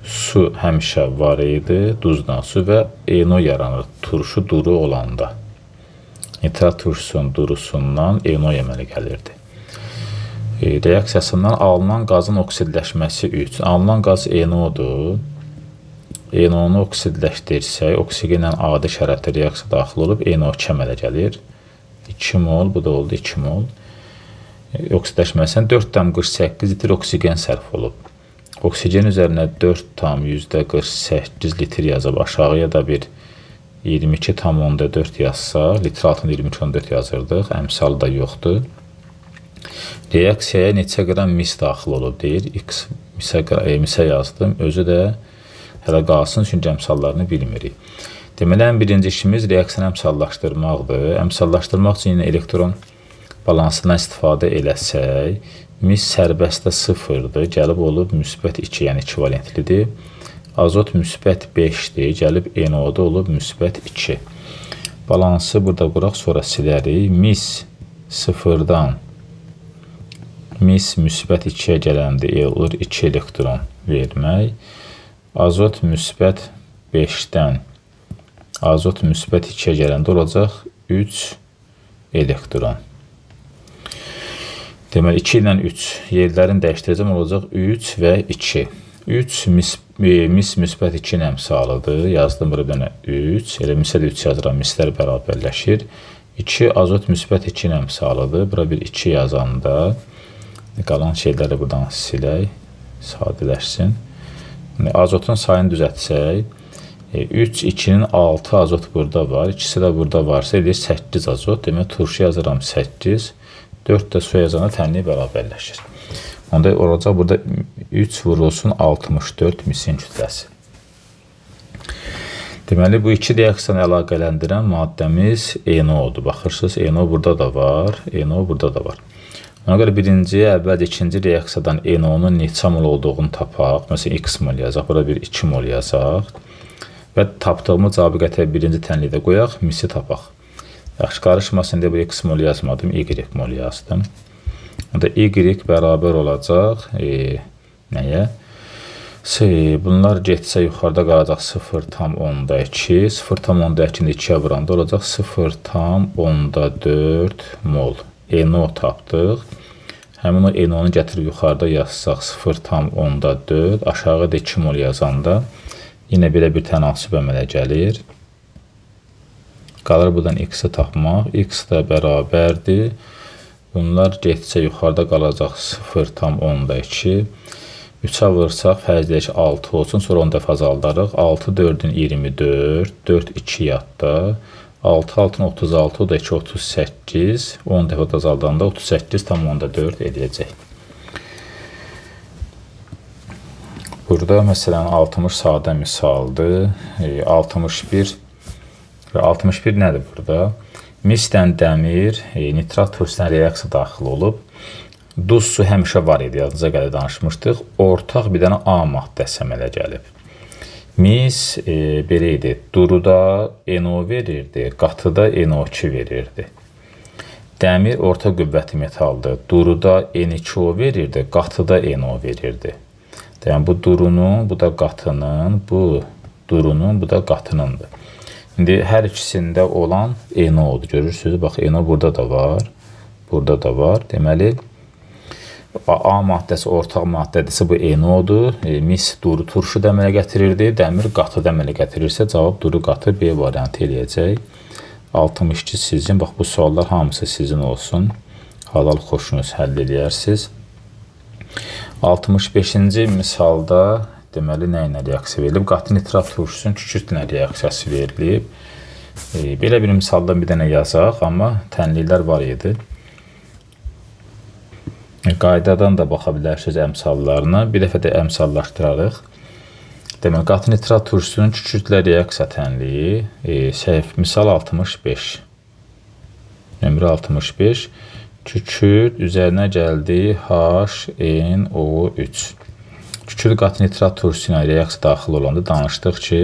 su həmişə var idi, duzla su və NO yaranır turşu duru olanda. Nitrat turşusunun durusundan NO əmələ gəlirdi. Reaksiyasından alınan qazın oksidləşməsi üçün. Alınan qaz NO-dur. NO-nu oksidləşdirsək, oksigenlə adi şəraitdə reaksiya daxil olub NO2 əmələ gəlir. 2 mol, bu da oldu 2 mol. Oksidləşməsindən 4,48 litr oksigen sərf olub. Oksigen üzərinə 4,48 litr yazıb, aşağıya da bir 22,4 yazsaq, litr altında 22,4 yazırdıq, əmsalı da yoxdur. Reaksiyaya neçə qram mis daxil olub deyir. X misə yazdım, özü də hələ qalsın, çünki əmsallarını bilmirik. Deməli, ən birinci işimiz reaksiyanı əmsallaşdırmaqdır. Əmsallaşdırmaq üçün yenə elektron balansından istifadə eləsək, mis sərbəstdə 0-dır, gəlib olub müsbət 2, yəni 2 valentlidir. Azot müsbət 5-dir, gəlib NO-da olub müsbət 2. Balansı burada quraq, sonra silərik. Mis 0-dan mis müsbət 2-yə gələndə olur 2 elektron vermək. Azot müsbət 5-dən azot müsbət 2-yə gələndə olacaq 3 elektron. Deməli, 2 ilə 3 yerlərini dəyişdirəcəm, olacaq 3 və 2. 3 mis müsbət 2-nin əmsalıdır. Yazdım bura bir dənə 3. Elə misə də 3 yazıram, mislər bərabərləşir. 2 azot müsbət 2-nin əmsalıdır. Bura bir 2 yazanda qalan şeyləri buradan silək, sadələşsin. Azotun sayını düzəltsək, 3, 2-nin 6 azot burada var, ikisi də burada varsa eləyir 8 azot. Demək, turşu yazıram 8, 4 də su yazanda tənlik bərabərləşir. Onda olacaq burada 3 vurulsun 64 misin kütləsi. Deməli, bu iki reaksiyanı əlaqələndirən maddəmiz NO-dur. Baxırsınız, NO burada da var, NO burada da var. Ona görə birinci, əvvəl ikinci reaksiyadan NO-nun neçə mol olduğunu tapaq. Məsələn, X mol yazaq, bura bir 2 mol yazaq. Və tapdığımız cavabı gətirək birinci tənlikdə qoyaq, misi tapaq. Yaxşı, qarışmasın deyə bu X mol yazmadım, Y mol yazdım. Onda Y bərabər olacaq nəyə? Bunlar getsə yuxarıda qalacaq 0,2. 0,2-ni 2-yə vuranda olacaq 0,4 mol. NO tapdıq. Həmin o NO-nu gətirib yuxarıda yazsaq 0,4, aşağıda 2 mol yazanda yenə belə bir tənasüb əmələ gəlir. Qalır buradan X-i tapmaq. X də bərabərdir. Bunlar getsə yuxarıda qalacaq 0,2. 3-ə vursaq, fərz edək ki, 6 olsun, sonra 10 dəfə azaldarıq. 6, 4-ün 24, 4, 2 yadda. 6, 6-ın 36, o da 2, 38. 10 dəfə də azaldanda 38,4 eləyəcək. Burada məsələn 60 sadə misaldır. 61 və 61 nədir burada? Mislə dəmir, nitrat turşusundan reaksiya daxil olub. Duz su həmişə var idi, yadınıza gəlir danışmışdıq. Ortaq bir dənə A maddəsi əmələ gəlib. Mis belə idi, duruda NO verirdi, qatıda NO2 verirdi. Dəmir orta qüvvəti metaldır, duruda N2O verirdi, qatıda NO verirdi. Yəni, bu durunun, bu da qatının, bu durunun, bu da qatınındır. İndi hər ikisində olan NO-dur, görürsünüz. Bax, NO burada da var, burada da var. Deməli, A maddəsi ortaq maddədirsə bu NO-dur. Mis duru turşu da əmələ gətirirdi, dəmir qatı da əmələ gətirirsə cavab duru qatı B variantı eləyəcək. 62 sizin. Bax, bu suallar hamısı sizin olsun. Halal xoşunuz həll eləyərsiniz. 65-ci misalda deməli nə ilə reaksiya verilib? Qatı nitrat turşusunun kükürdlə reaksiyası verilib. Belə bir misaldan bir dənə yazaq, amma tənliklər var idi. Qaydadan da baxa bilərsiniz əmsallarına. Bir dəfə də əmsallaşdırarıq. Deməli, qatı nitrat turşusunun kükürdlə reaksiya tənliyi, misal 65. Nömrə 65. Kükürd üzərinə gəldi HNO3. Kükürd qatı nitrat turşusu ilə reaksiya daxil olanda danışdıq ki,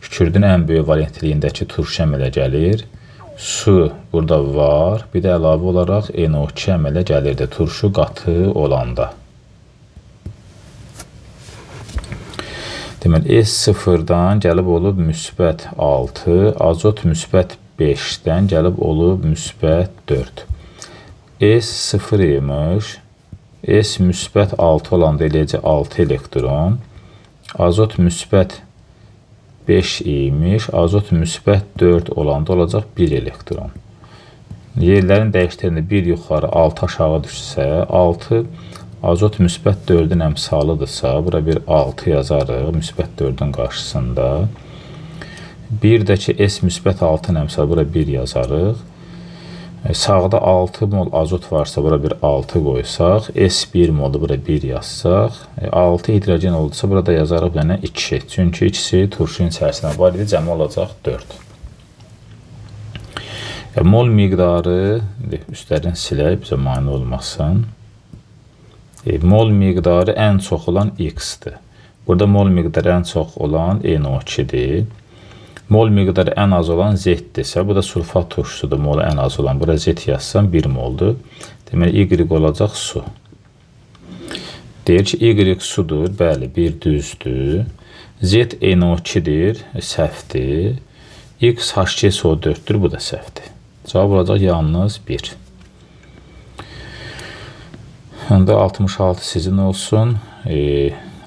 kükürdün ən böyük valentliyindəki turşu əmələ gəlir. Su burada var. Bir də əlavə olaraq NO2 əmələ gəlirdi turşu qatı olanda. Deməli, S0-dan gəlib olub müsbət 6, azot müsbət 5-dən gəlib olub müsbət 4. S 0 imiş. S müsbət 6 olanda eləyəcək 6 elektron. Azot müsbət 5 imiş. Azot müsbət 4 olanda olacaq 1 elektron. Yerlərin dəyişdirəndə 1 yuxarı, 6 aşağı düşsə, 6 azot müsbət 4-ün əmsalıdırsa, bura bir 6 yazarıq müsbət 4-ün qarşısında. Bir də ki, S müsbət 6-nın əmsalı, bura 1 yazarıq. Sağda 6 mol azot varsa, bura bir 6 qoysaq, S 1 molu bura 1 yazsaq, 6 hidrogen oldusa, burada yazarıq bir dənə 2. Çünki ikisi turşunun içərisində var idi, cəmi olacaq 4. Mol miqdarı, üstlərini silək, bizə mane olmasın. Mol miqdarı ən çox olan X-dir. Burada mol miqdarı ən çox olan NO2-dir. Mol miqdarı ən az olan Z-dirsə, bu da sulfat turşusudur, molu ən az olan. Bura Z yazsam 1 moldur. Deməli, Y olacaq su. Deyir ki, Y sudur, bəli, 1 düzdür. Z NO2-dir, səhvdir. X H2SO4-dür, bu da səhvdir. Cavab olacaq yalnız 1. Onda 66 sizin olsun.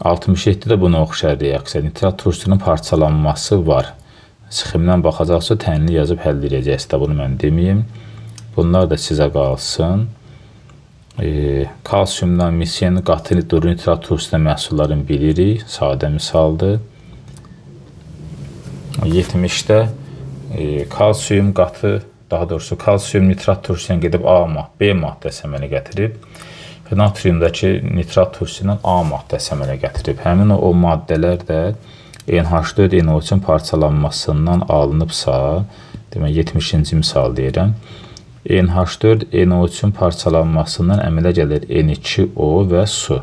67 də buna oxşar reaksiya. Nitrat turşusunun parçalanması var. Sxemdən baxacaqsa tənli yazıb həll edəcəksiniz də, bunu mən deməyim. Bunlar da sizə qalsın. Kalsiumdan misiyen qatı duru nitrat turşusuna məhsullarını bilirik. Sadə misaldır. 70-də kalsium qatı, daha doğrusu kalsium nitrat turşusuna gedib A B maddəsi əmələ gətirib. Natriumdakı nitrat turşusundan A maddəsi əmələ gətirib. Həmin o maddələr də NH4 NO3-ün parçalanmasından alınıbsa, demək 70-ci misal deyirəm. NH4 NO3-ün parçalanmasından əmələ gəlir N2O və su.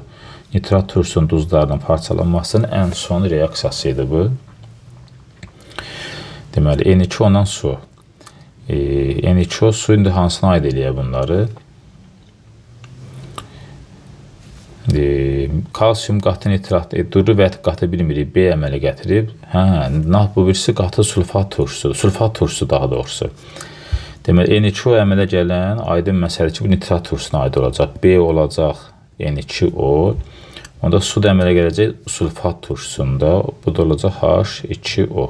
Nitrat turşusunun duzlarının parçalanmasının ən son reaksiyası idi bu. Deməli, N2O-dan su. N2O su indi hansına aid eləyə bunları? Kalsium qatı nitrat, duru və qatı bilmirik, B əmələ gətirib. Hə, bu birisi qatı sulfat turşusudur. Sulfat turşusu daha doğrusu. Deməli, N2O əmələ gələn aydın məsələ ki, bu nitrat turşusuna aid olacaq. B olacaq N2O. Onda su da əmələ gələcək sulfat turşusunda. Bu da olacaq H2O.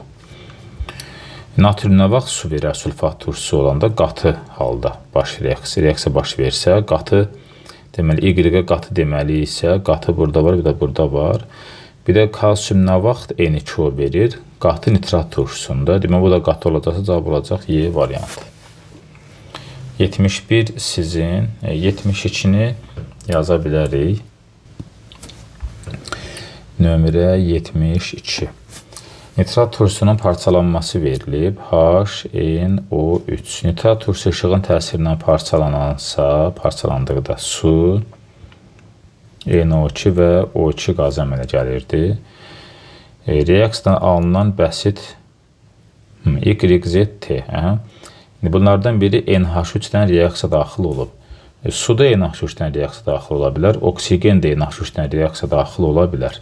Natrium nə vaxt su verər sulfat turşusu olanda? Qatı halda baş reaksiya baş versə, qatı. Deməli, Y-ə qatı deməliyiksə, qatı burada var, bir də burada var. Bir də kalsium nə vaxt N2O verir? Qatı nitrat turşusunda. Deməli, bu da qatı olacaqsa, cavab olacaq Y variantı. 71 sizin, 72-ni yaza bilərik. Nömrə 72. Nitrat turşusunun parçalanması verilib. HNO3. Nitrat turşusu işığın təsirindən parçalanansa, parçalandıqda su, NO2 və O2 qazı əmələ gəlirdi. Reaksiyadan alınan bəsit YZT. Bunlardan biri NH3-dən reaksiya daxil olub. Suda NH3-dən reaksiya daxil ola bilər, oksigen də NH3-dən reaksiya daxil ola bilər.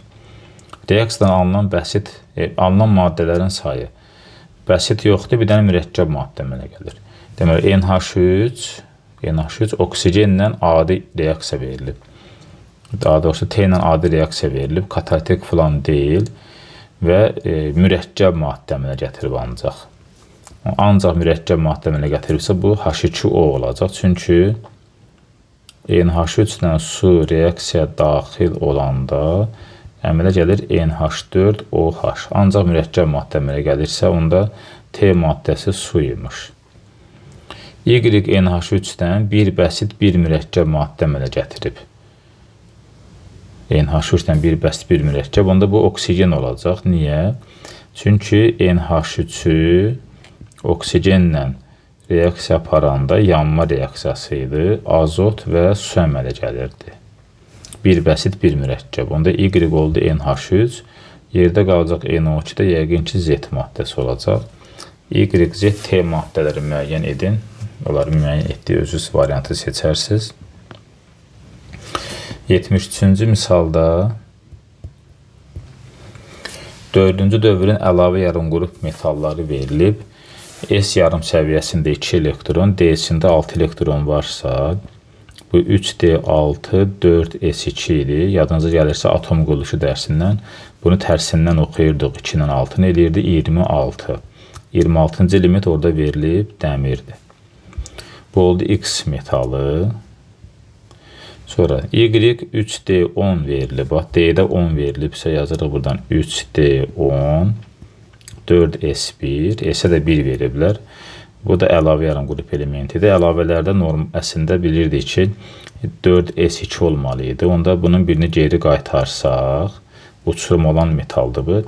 Reaksiyadan alınan bəsit, alınan maddələrin sayı bəsit yoxdur, bir dənə mürəkkəb maddə əmələ gəlir. Deməli, NH3 oksigenlə adi reaksiya verilib. Daha doğrusu T ilə adi reaksiya verilib, katalitik falan deyil və mürəkkəb maddə əmələ gətirib ancaq. Ancaq mürəkkəb maddə əmələ gətiribsə, bu H2O olacaq. Çünki NH3 ilə su reaksiya daxil olanda əmələ gəlir NH4OH. Ancaq mürəkkəb maddə əmələ gəlirsə, onda T maddəsi su imiş. YNH3-dən bir bəsit, bir mürəkkəb maddə əmələ gətirib. NH3-dən bir bəsit, bir mürəkkəb. Onda bu oksigen olacaq. Niyə? Çünki NH3-ü oksigenlə reaksiya aparanda yanma reaksiyası idi. Azot və su əmələ gəlirdi. Bir bəsit, bir mürəkkəb. Onda Y oldu NH3. Yerdə qalacaq NO2 də yəqin ki, Z maddəsi olacaq. Y, Z, T maddələri müəyyən edin. Onları müəyyən etdiyi özünüz variantı seçərsiniz. 73-cü misalda 4-cü dövrün əlavə yarımqrup metalları verilib. S yarım səviyyəsində 2 elektron, D-sində 6 elektron varsa, bu 3D6, 4S2 idi. Yadınıza gəlirsə atom quruluşu dərsindən bunu tərsindən oxuyurduq. 2 ilə 6-nı eləyirdi 26. 26-cı element orada verilib dəmirdir. Bu oldu X metalı. Sonra Y 3D10 verilib. Bax, D-də 10 verilibsə yazırıq buradan 3D10, 4S1, S-ə də 1 veriblər. Bu da əlavə yarım qrup elementidir. Əlavələrdə norm əslində bilirdik ki, 4S2 olmalı idi. Onda bunun birini geri qaytarsaq, uçurum olan metaldır bu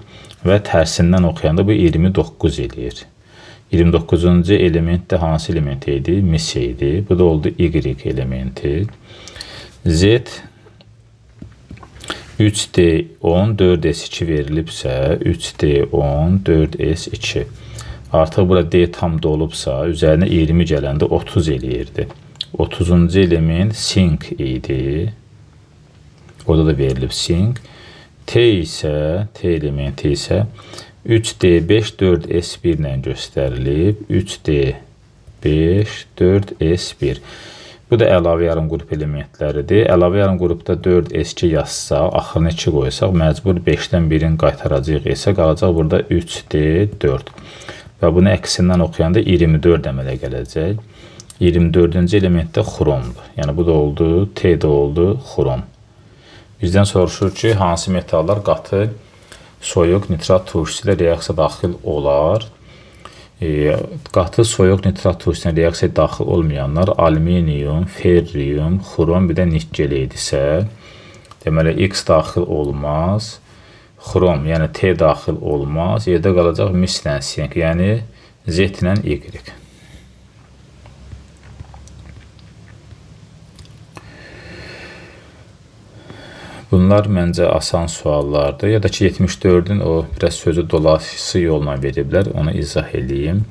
və tərsindən oxuyanda bu 29 eləyir. 29-cu element də hansı element idi? Mis idi. Bu da oldu Y elementi. Z 3D10, 4S2 verilibsə, 3D10, 4S2. Artıq bura D tam dolubsa, üzərinə 20 gələndə 30 eləyirdi. 30-cu element sink idi. Orada da verilib sink. T isə, T elementi isə 3D5, 4S1 ilə göstərilib. 3D5, 4S1. Bu da əlavə yarım qrup elementləridir. Əlavə yarım qrupda 4S2 yazsaq, axırına 2 qoysaq, məcbur 5-dən 1-in qaytaracağıq isə qalacaq burada 3D4. Və bunu əksindən oxuyanda 24 əmələ gələcək. 24-cü element də xromdur. Yəni bu da oldu, T də oldu, xrom. Bizdən soruşur ki, hansı metallar qatı soyuq nitrat turşusu ilə reaksiya daxil olar? Qatı soyuq nitrat turşusuna reaksiya daxil olmayanlar alüminium, ferrium, xrom, bir də nikkel idisə, deməli X daxil olmaz, xrom, yəni T daxil olmaz, yerdə qalacaq mislə sink, yəni Z ilə Y. Bunlar məncə asan suallardır. Ya da ki 74-ün o biraz sözü dolayısı yolla veriblər, onu izah eləyim.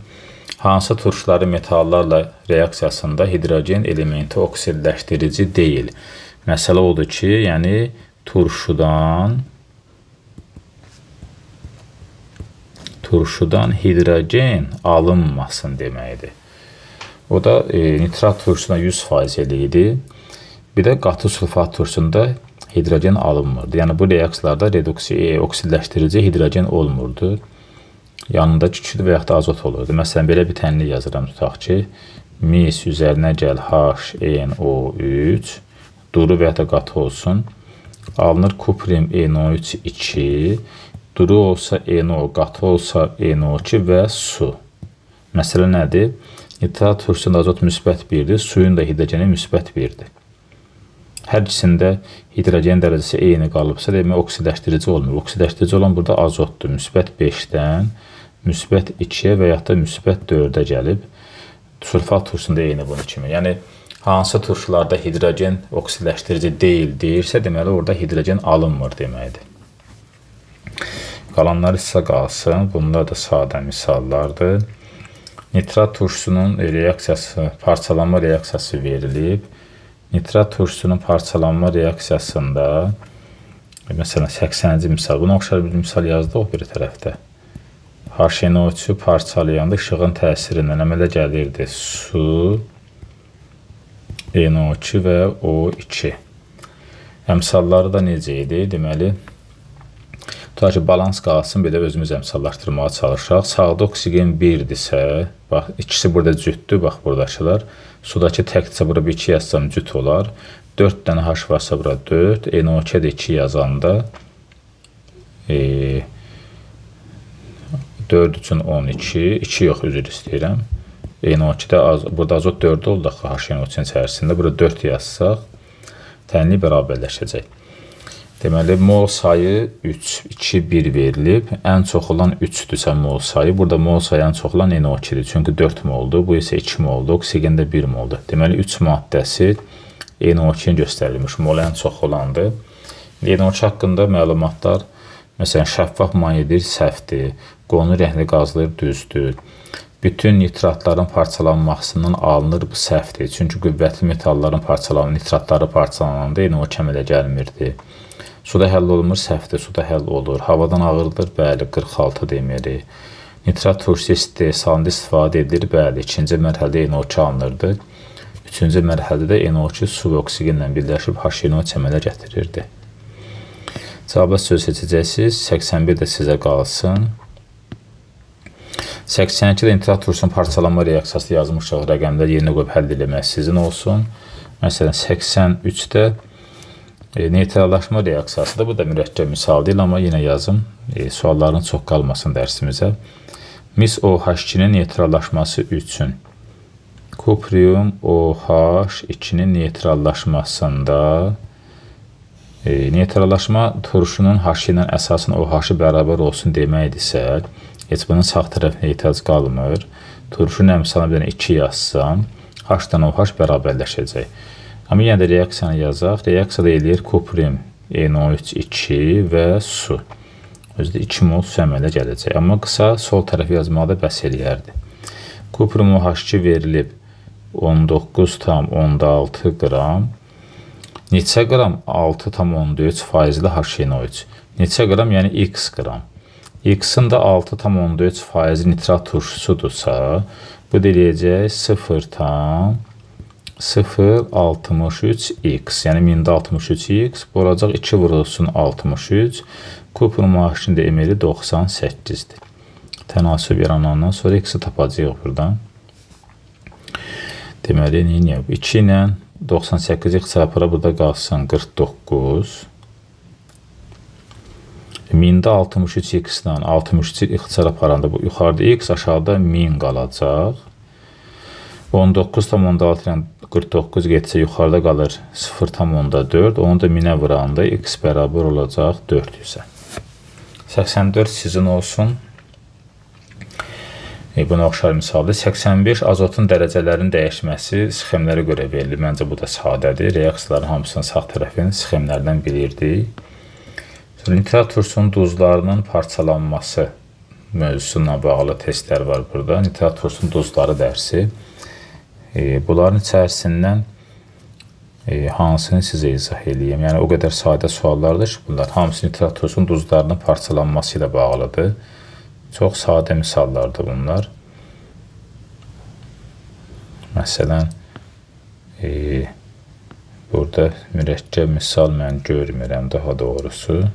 Hansı turşuları metallarla reaksiyasında hidrogen elementi oksidləşdirici deyil? Məsələ odur ki, yəni turşudan hidrogen alınmasın deməkdir. O da nitrat turşusuna 100% elə idi. Bir də qatı sulfat turşusunda hidrogen alınmırdı. Yəni bu reaksiyalarda oksidləşdirici hidrogen olmurdu. Yanında kükürt və yaxud da azot olurdu. Məsələn, belə bir tənlik yazıram, tutaq ki, mis üzərinə gəl HNO3, duru və yaxud da qatı olsun. Alınır kuprim NO3 2, duru olsa NO, qatı olsa NO2 və su. Məsələ nədir? Nitrat turşusunda azot müsbət 1-dir, suyun da hidrogeni müsbət 1-dir. Hər ikisində hidrogen dərəcəsi eyni qalıbsa, demək oksidləşdirici olmur. Oksidləşdirici olan burada azotdur. Müsbət 5-dən müsbət 2-yə və yaxud da müsbət 4-ə gəlib. Sulfat turşusunda eyni bunun kimi. Yəni hansı turşularda hidrogen oksidləşdirici deyil deyirsə, deməli orada hidrogen alınmır deməkdir. Qalanları isə qalsın. Bunlar da sadə misallardır. Nitrat turşusunun reaksiyası, parçalanma reaksiyası verilib. Nitrat turşusunun parçalanma reaksiyasında, məsələn 80-ci misal, buna oxşar bir misal yazdıq o biri tərəfdə. HNO3-ü parçalayanda işığın təsirindən əmələ gəlirdi su, NO2 və O2. Əmsalları da necə idi? Deməli, tutaq ki, balans qalsın, belə özümüz əmsallaşdırmağa çalışaq. Sağda oksigen 1-dirsə, bax, ikisi burada cütdür, bax, buradakılar. Sudakı təkdirsə, bura bir 2 yazsam cüt olar. 4 dənə H varsa bura 4, NO2-də də 2 yazanda 4 üçün 12, 2 yox, üzr istəyirəm. NO2-də burada azot 4 oldu axı HNO3-ün içərisində. Bura 4 yazsaq, tənlik bərabərləşəcək. Deməli, mol sayı 3, 2, 1 verilib. Ən çox olan 3-dürsə mol sayı. Burada mol sayı ən çox olan NO2-dir. Çünki 4 moldur, bu isə 2 moldur, oksigen də 1 moldur. Deməli, 3 maddəsi NO2-ni göstərilmiş. Mol ən çox olandır. NO2 haqqında məlumatlar, məsələn, şəffaf mayedir, səhvdir. Qonur rəngli qazlar düzdür. Bütün nitratların parçalanmasından alınır, bu səhvdir. Çünki qüvvətli metalların nitratları parçalananda NO2 əmələ gəlmirdi. Suda həll olunmur, səhvdir, suda həll olur. Havadan ağırdır, bəli, 46 demiri. Nitrat turşusu istehsalında istifadə edilir. Bəli, ikinci mərhələdə NO2 alınırdı. Üçüncü mərhələdə də NO2 su və oksigenlə birləşib HNO3 əmələ gətirirdi. Cavabı söz seçəcəksiniz. 81 də sizə qalsın. 82-də nitrat turşusunun parçalanma reaksiyası yazmışıq. Rəqəmlər yerinə qoyub həll eləmək sizin olsun. Məsələn, 83-də neytrallaşma reaksiyasıdır. Bu da mürəkkəb misal deyil, amma yenə yazım. Sualların çox qalmasın dərsimizə. Mis OH2-nin neytrallaşması üçün kuprium OH2-nin neytrallaşmasında neytrallaşma turşunun H ilə əsasın OH-ı bərabər olsun deməkdirsə, heç bunun sağ tərəfinə ehtiyac qalmır. Turşunun əmsalına bir dənə 2 yazsam, H-dan OH bərabərləşəcək. Amma yenə də reaksiyanı yazaq. Reaksiyada eləyir kuprium NO3 2 və su. Özü də 2 mol su əmələ gələcək. Amma qısa sol tərəfi yazmağa da bəs eləyərdi. Kuprium OH2 verilib 19,6 qram. Neçə qram? 6,3 faizli HNO3. Neçə qram? Yəni x qram. X-in də 6,3 faizi nitrat turşusudursa, bu da eləyəcək 0,063 x, yəni 1063 x, bu olacaq 2 vurulsun 63. Kuprium OH-ın da emeli 98-dir. Tənasüb yaranandan sonra x-i tapacağıq buradan. Deməli, neyniyək? 2 ilə 98-i çarpıra burada qalsın 49. 1063 x ilə 63-ü ixtisar aparanda bu yuxarıda x, aşağıda 1000 qalacaq. 19,6 ilə 49 getsə yuxarıda qalır 0,4. Onu da 1000-ə vuranda x bərabər olacaq 400-ə. 84 sizin olsun. Buna oxşar misaldır. 85 azotun dərəcələrinin dəyişməsi sxemlərə görə verilir. Məncə bu da sadədir. Reaksiyaların hamısının sağ tərəfini sxemlərdən bilirdik. Sonra nitrat turşusunun duzlarının parçalanması mövzusuna bağlı testlər var burada. Nitrat turşusunun duzları dərsi. Bunların içərisindən hansını sizə izah eləyim? Yəni o qədər sadə suallardır ki, bunlar hamısı nitrat turşusunun duzlarının parçalanması ilə bağlıdır. Çox sadə misallardır bunlar. Məsələn, burada mürəkkəb misal mən görmürəm daha doğrusu.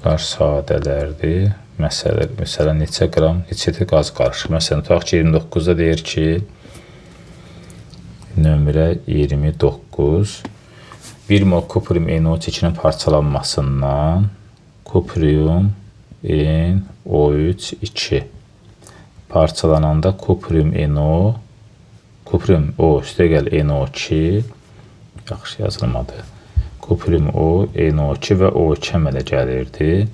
Bunlar sadələrdir. Məsələn, neçə qram, neçə litr qaz qarışıq. Məsələn, tutaq ki, 29-da deyir ki, nömrə 29, 1 mol kuprium NO2-nin parçalanmasından kuprium NO3 2 parçalananda kuprium NO, kuprium O üstəgəl NO2, yaxşı yazılmadı. Kuprium O, NO2 və O2 əmələ gəlirdi.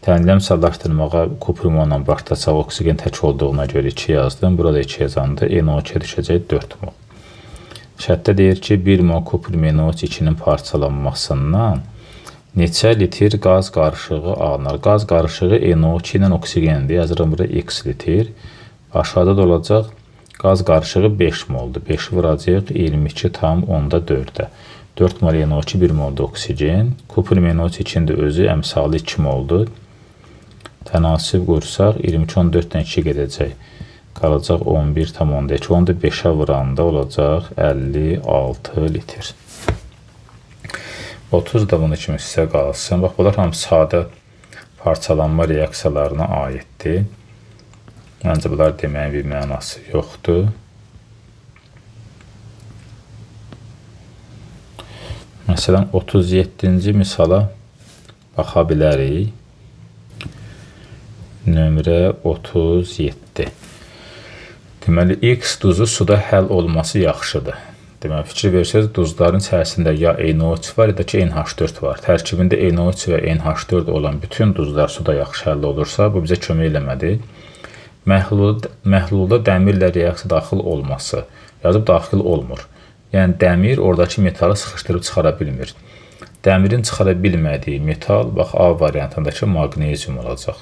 Tənləm sadlaşdırmağa kuprium O ilə başlasaq oksigen tək olduğuna görə 2 yazdım. Burada 2 yazanda NO2-yə düşəcək 4 mol. Şərtdə deyir ki, 1 mol kuprium NO2-nin parçalanmasından neçə litr qaz qarışığı alınır? Qaz qarışığı NO2 ilə oksigendir. Yazıram burada x litr. Aşağıda da olacaq qaz qarışığı 5 moldur. 5-i vuracağıq 22,4-ə. 4 mol NO2, 1 mol da oksigen. Kuprium NO2-nin də özü əmsalı 2 moldur. Tənasüb qursaq 22,4-dən 2 gedəcək. Qalacaq 11,2. Onu da 5-ə vuranda olacaq 56 litr. 30 da bunu kimi sizə qalsın. Bax, bunlar hamısı sadə parçalanma reaksiyalarına aiddir. Məncə bunlar deməyin bir mənası yoxdur. Məsələn, 37-ci misala baxa bilərik. Nömrə 37. Deməli, X duzu suda həll olması yaxşıdır. Deməli, fikir versəniz, duzların içərisində ya NO3 var, ya da ki, NH4 var. Tərkibində NO3 və NH4 olan bütün duzlar suda yaxşı həll olursa, bu bizə kömək eləmədi. Məhlulda dəmirlə reaksiya daxil olması. Yazıb daxil olmur. Yəni, dəmir oradakı metalı sıxışdırıb çıxara bilmir. Dəmirin çıxara bilmədiyi metal, bax, A variantındakı maqnezium olacaq.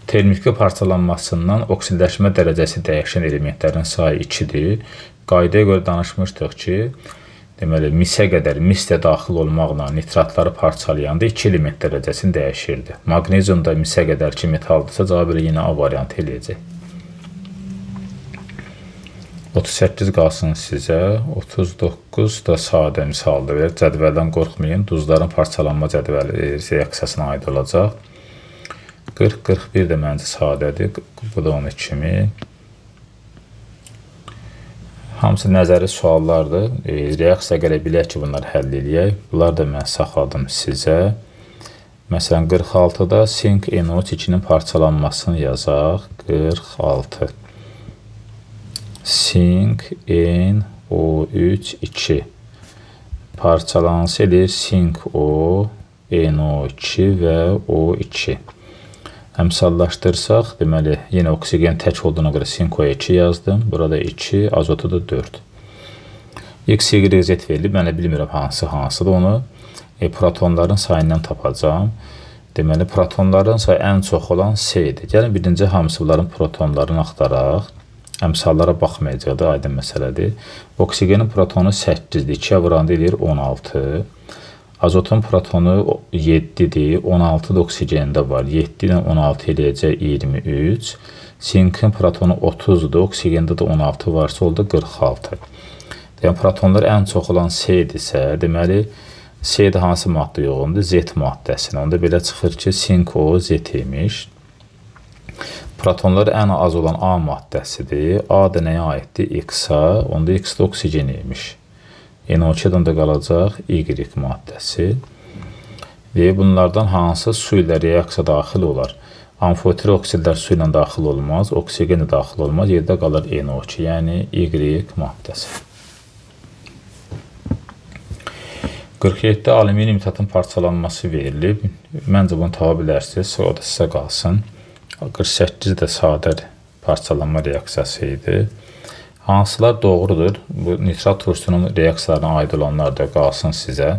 Termiki parçalanmasından oksidləşmə dərəcəsi dəyişən elementlərin sayı 2-dir. Qaydaya görə danışmışdıq ki, Deməli, misə qədər mis də daxil olmaqla nitratları parçalayanda 2 element dərəcəsini dəyişirdi. Maqnezium da misə qədər ki metaldırsa, cavab elə yenə A variantı eləyəcək. 38 qalsın sizə. 39 da sadə misaldır. Belə cədvəldən qorxmayın. Duzların parçalanma cədvəli reaksiyasına aid olacaq. 40, 41 də məncə sadədir. Bu da onun kimi. Hamısı nəzəri suallardır. Reaksiya gələ bilək ki, bunları həll eləyək. Bunlar da mən saxladım sizə. Məsələn, 46-da sink NO2-nin parçalanmasını yazaq. 46. Sink NO3 2 parçalansı eləyir sink O, NO2 və O2. Əmsallaşdırsaq, deməli, yenə oksigen tək olduğuna görə sink O 2 yazdım. Burada 2, azotu da 4. X, Y, Z verilib. Mən də bilmirəm hansı hansıdır. Onu protonların sayından tapacağam. Deməli, protonların sayı ən çox olan C-dir. Gəlin, birinci hamısı bunların protonlarını axtaraq. Əmsallara baxmayacaq da, aydın məsələdir. Oksigenin protonu 8-dir. 2-yə vuranda eləyir 16. Azotun protonu 7-dir. 16 da oksigendə var. 7 ilə 16 eləyəcək 23. Sinkin protonu 30-dur. Oksigendə də 16 varsa, oldu 46. Yəni, protonlar ən çox olan C-dirsə, deməli, C-də hansı maddə yoğundur? Z maddəsinə. Onda belə çıxır ki, sink O Z imiş. Protonlar ən az olan A maddəsidir. A da nəyə aiddir? X-a. Onda X də oksigen imiş. NO2-dən də qalacaq Y maddəsi. Və bunlardan hansı su ilə reaksiya daxil olar? Amfoter oksidlər su ilə daxil olmaz, oksigen də daxil olmaz. Yerdə qalır NO2, yəni Y maddəsi. 47-də alüminium nitratın parçalanması verilib. Məncə bunu tapa bilərsiniz, o da sizə qalsın. 48 də sadə parçalanma reaksiyası idi. Hansılar doğrudur? Bu nitrat turşusunun reaksiyalarına aid olanlar da qalsın sizə.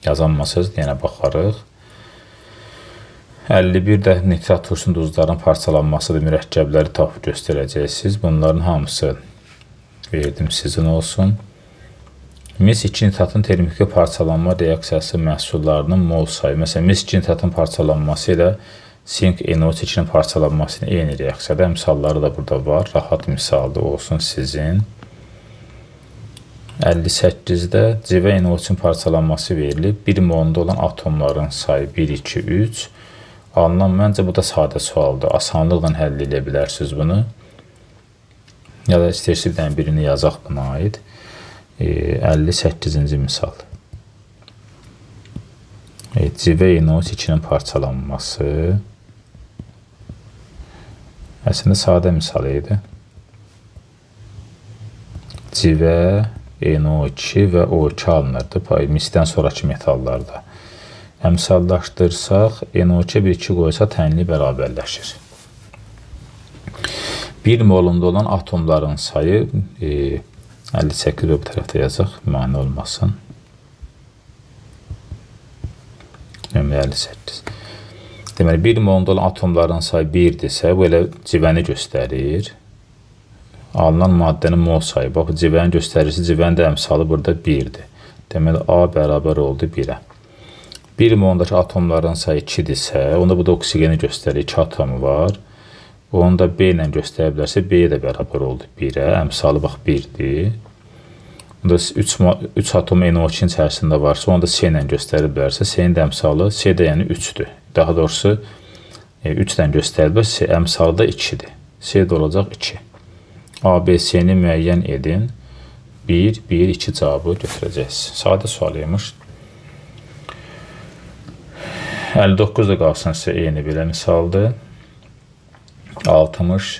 Yazanmasız, yenə baxarıq. 51 də nitrat turşusunun duzların parçalanmasıdır. Mürəkkəbləri tapıb göstərəcəksiniz. Bunların hamısı verdim sizin olsun. Mis 2 nitratın termiki parçalanma reaksiyası məhsullarının mol sayı. Məsələn, mis 2 nitratın parçalanması ilə sink NO2-nin parçalanması ilə eyni reaksiyada. Əmsalları da burada var. Rahat misaldır olsun sizin. 58-də civə NO3-ün parçalanması verilib. 1 molunda olan atomların sayı 1, 2, 3. Alınan, məncə bu da sadə sualdır. Asanlıqla həll edə bilərsiniz bunu. Ya da istəyirsiniz bir dənə birini yazaq buna aid. 58-ci misal. Civə NO2-nin parçalanması. Əslində sadə misal idi. Civə NO2 və O2 alınırdı misdən sonrakı metallarda. Əmsallaşdırsaq, NO2 bir 2 qoysa tənlik bərabərləşir. 1 molunda olan atomların sayı 58 bu tərəfdə yazaq, mane olmasın. Nömrə 58. Deməli, 1 molunda olan atomların sayı 1-dirsə, bu elə civəni göstərir. Alınan maddənin mol sayı. Bax, civəni göstərirsə, civənin də əmsalı burada 1-dir. Deməli, A bərabər oldu 1-ə. 1 molundakı atomların sayı 2-dirsə, onda bu da oksigeni göstərir. 2 atomu var. Onu da B ilə göstərə bilərsə, B də bərabər oldu 1-ə. Əmsalı bax 1-dir. Onda 3 atom NO2-nin içərisində varsa, onu da C ilə göstərə bilərsə, C-nin də əmsalı C də yəni 3-dür. Daha doğrusu 3 ilə göstərə C əmsalı da 2-dir. C də olacaq 2. A, B, C-ni müəyyən edin. 1, 1, 2 cavabı götürəcəksiniz. Sadə sual imiş. 59 da qalsın sizə eyni belə misaldır. 60,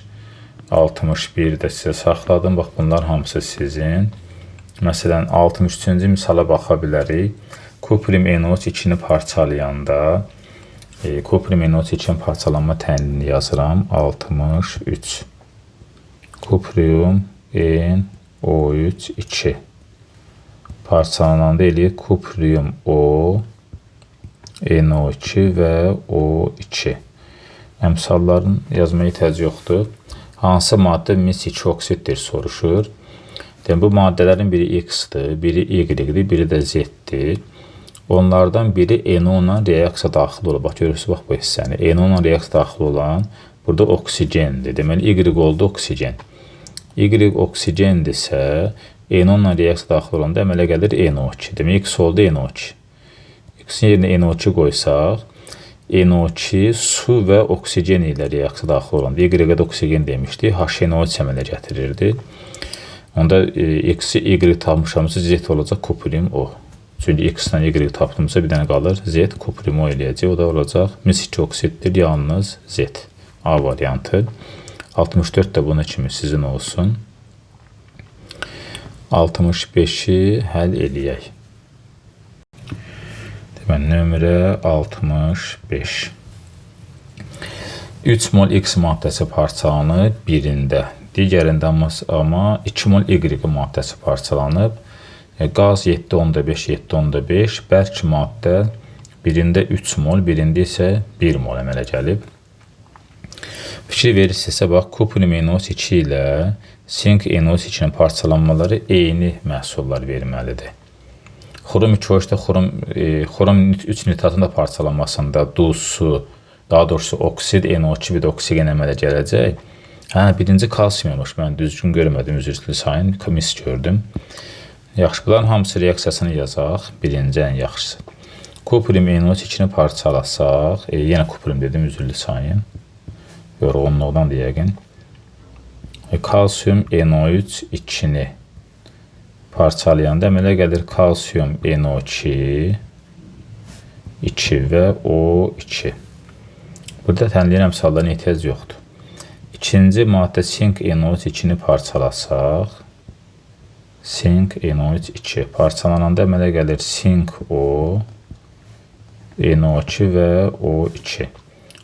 61 də sizə saxladım. Bax, bunlar hamısı sizin. Məsələn, 63-cü misala baxa bilərik. Kuprium NO2-ni parçalayanda, Kuprium NO2-nin parçalanma tənliyini yazıram. 63. Kuprium NO3 2 parçalananda eləyir Kuprium O, NO2 və O2. Əmsalların yazmaya ehtiyac yoxdur. Hansı maddə mis 2 oksiddir soruşur. Demək, bu maddələrin biri X-dir, biri Y-dir, biri də Z-dir. Onlardan biri NO ilə reaksiya daxil olur. Bax, görürsünüz, bax bu hissəni. NO ilə reaksiya daxil olan burada oksigendir. Deməli, Y oldu oksigen. Y oksigendirsə, NO ilə reaksiya daxil olanda əmələ gəlir NO2. Demək, X oldu NO2. X-in yerinə NO2 qoysaq, NO2 su və oksigen ilə reaksiya daxil olanda, Y-ə də oksigen demişdik, HNO3 əmələ gətirirdi. Onda X-i Y tapmışamsa, Z olacaq kuprim O. Çünki X-lə Y tapdımsa bir dənə qalır. Z kuprim O eləyəcək. O da olacaq mis 2 oksiddir, yalnız Z. A variantı. 64 də bunun kimi sizin olsun. 65-i həll eləyək. Deməli, nömrə 65. 3 mol X maddəsi parçalanıb birində. Digərində amma 2 mol Y maddəsi parçalanıb. Qaz 7,5, 7,5. Bərk maddə birində 3 mol, birində isə 1 mol əmələ gəlib. Fikir verirsinizsə, bax, kuprum NO2 ilə sink NO2-nin parçalanmaları eyni məhsullar verməlidir. Xrom 2O3-də xrom 3 nitratın da parçalanmasında duz, su, daha doğrusu oksid NO2 bir də oksigen əmələ gələcək. Hə, birinci kalsium imiş. Mən düzgün görmədim, üzr sayın, mis gördüm. Yaxşı, bunların hamısı reaksiyasını yazaq. Birinci ən yaxşısı. Kuprum NO2-ni parçalasaq, yenə kuprum dedim, üzrlü sayın. Yorğunluqdan da yəqin. Kalsium NO3 2-ni parçalayanda əmələ gəlir kalsium NO2 2 və O2. Burada tənliyən əmsallarına ehtiyac yoxdur. İkinci maddə sink NO3 2-ni parçalasaq, sink NO3 2 parçalananda əmələ gəlir sink O, NO2 və O2.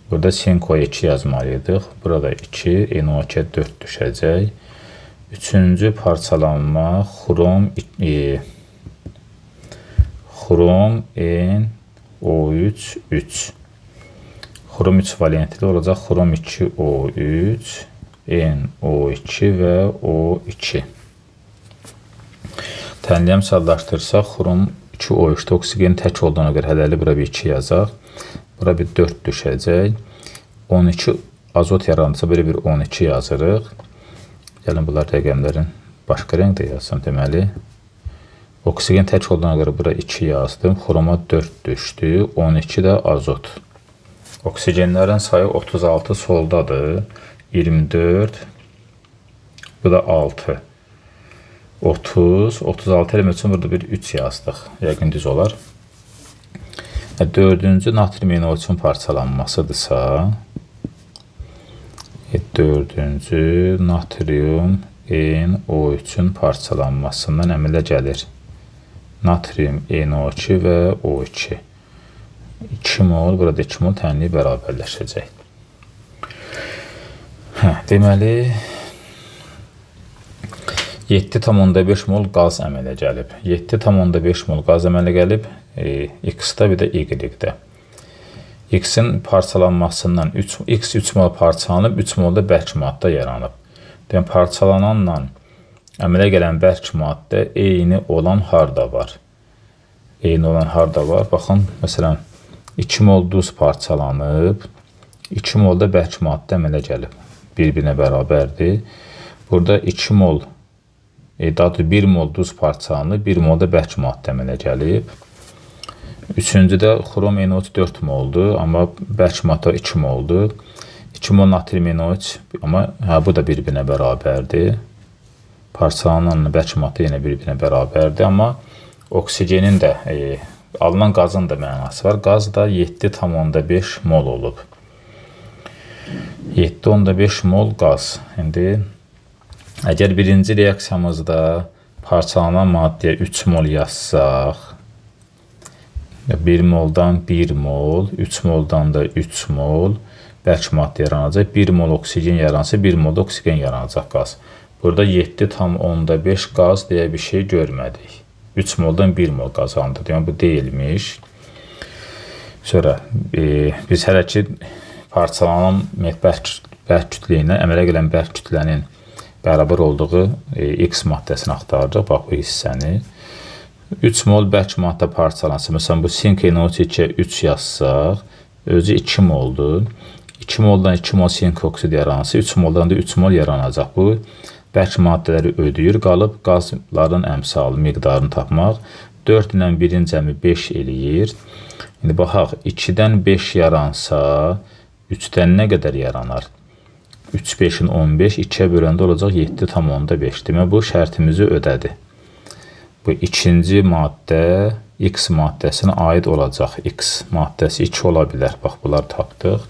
Burada sink O2 yazmalıydıq. Burada 2, NO2-yə 4 düşəcək. Üçüncü parçalanma xrom NO3 3. Xrom 3 valentli olacaq. Xrom 2 O3, NO2 və O2. Tənliyəm sadlaşdırsaq, xrom 2 O3-də oksigen tək olduğuna görə hələlik bura bir 2 yazaq. Bura bir 4 düşəcək. 12 azot yaranırsa belə bir 12 yazırıq. Gəlin bunlar rəqəmlərin başqa rəngdə yazsam deməli. Oksigen tək olduğuna görə bura 2 yazdım. Xroma 4 düşdü. 12 də azot. Oksigenlərin sayı 36 soldadır. 24, bu da 6. 30, 36 eləmək üçün burada bir 3 yazdıq. Yəqin düz olar. Dördüncü natrium NO3-ün parçalanmasıdırsa, dördüncü natrium NO3-ün parçalanmasından əmələ gəlir. Natrium NO2 və O2. 2 mol, burada 2 mol tənliyi bərabərləşəcək. Hə, deməli, 7,5 mol qaz əmələ gəlib. 7,5 mol qaz əmələ gəlib X-da bir də Y-də. X-in parçalanmasından X 3 mol parçalanıb, 3 mol da bərk maddə yaranıb. Demək, parçalananla əmələ gələn bərk maddə eyni olan harda var? Eyni olan harda var? Baxın, məsələn, 2 mol duz parçalanıb, 2 mol da bərk maddə əmələ gəlib. Bir-birinə bərabərdir. Burada 2 mol, daha doğrusu 1 mol duz parçalanıb, 1 mol da bərk maddə əmələ gəlib. Üçüncüdə xrom NO3 4 moldur, amma bərk maddə 2 moldur. 2 mol natrium NO3, amma hə, bu da bir-birinə bərabərdir. Parçalananla bərk maddə yenə bir-birinə bərabərdir, amma oksigenin də, alınan qazın da mənası var. Qaz da 7,5 mol olub. 7,5 mol qaz. İndi əgər birinci reaksiyamızda parçalanan maddəyə 3 mol yazsaq, 1 moldan 1 mol, 3 moldan da 3 mol bərk maddə yaranacaq. 1 mol oksigen yaransa, 1 mol da oksigen yaranacaq qaz. Burada 7,5 qaz deyə bir şey görmədik. 3 moldan 1 mol qazandı. Yəni, bu deyilmiş. Sonra biz hələ ki parçalanan bərk kütlə ilə əmələ gələn bərk kütlənin bərabər olduğu X maddəsini axtarırıq. Bax, bu hissəni. 3 mol bərk maddə parçalansın. Məsələn, bu sink NO3 2-yə 3 yazsaq, özü 2 moldur. 2 moldan 2 mol sink oksid yaransa, 3 moldan da 3 mol yaranacaq. Bu, bərk maddələri ödəyir. Qalıb qazların əmsalı miqdarını tapmaq. 4 ilə 1-in cəmi 5 eləyir. İndi baxaq, 2-dən 5 yaransa, 3-dən nə qədər yaranar? 3, 5-in 15, 2-yə böləndə olacaq 7,5. Demək, bu şərtimizi ödədi. Bu ikinci maddə X maddəsinə aid olacaq. X maddəsi 2 ola bilər. Bax, bunları tapdıq.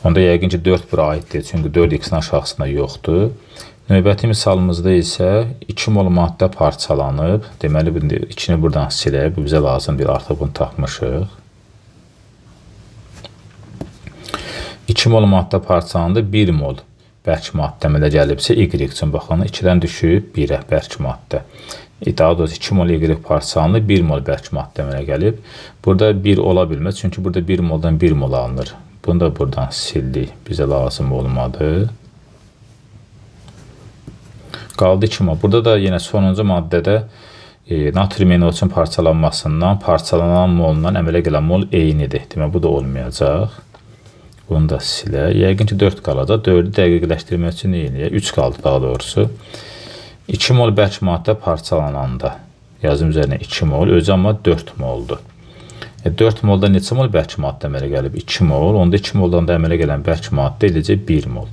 Onda yəqin ki, 4 bura aid deyil. Çünki 4 X-in aşağısında yoxdur. Növbəti misalımızda isə 2 mol maddə parçalanıb. Deməli, 2-ni buradan silək. Bu bizə lazım deyil. Artıq bunu tapmışıq. 2 mol maddə parçalandı. 1 mol bərk maddə əmələ gəlibsə Y üçün baxın, 2-dən düşüb 1-ə bərk maddə. Daha doğrusu 2 mol Y parçalandı, 1 mol bərk maddə əmələ gəlib. Burada 1 ola bilməz, çünki burada 1 moldan 1 mol alınır. Bunu da buradan sildik, bizə lazım olmadı. Qaldı 2 mol. Burada da yenə sonuncu maddədə natrium NO3-ün parçalanmasından, parçalanan moldan əmələ gələn mol eynidir. Demək, bu da olmayacaq. Bunu da silək. Yəqin ki, 4 qalacaq. 4-ü dəqiqləşdirmək üçün nə eləyək? 3 qaldı daha doğrusu. 2 mol bərk maddə parçalananda, yazım üzərinə 2 mol, özü amma 4 moldur. 4 molda neçə mol bərk maddə əmələ gəlib? 2 mol. Onda 2 moldan da əmələ gələn bərk maddə eləcə 1 mol.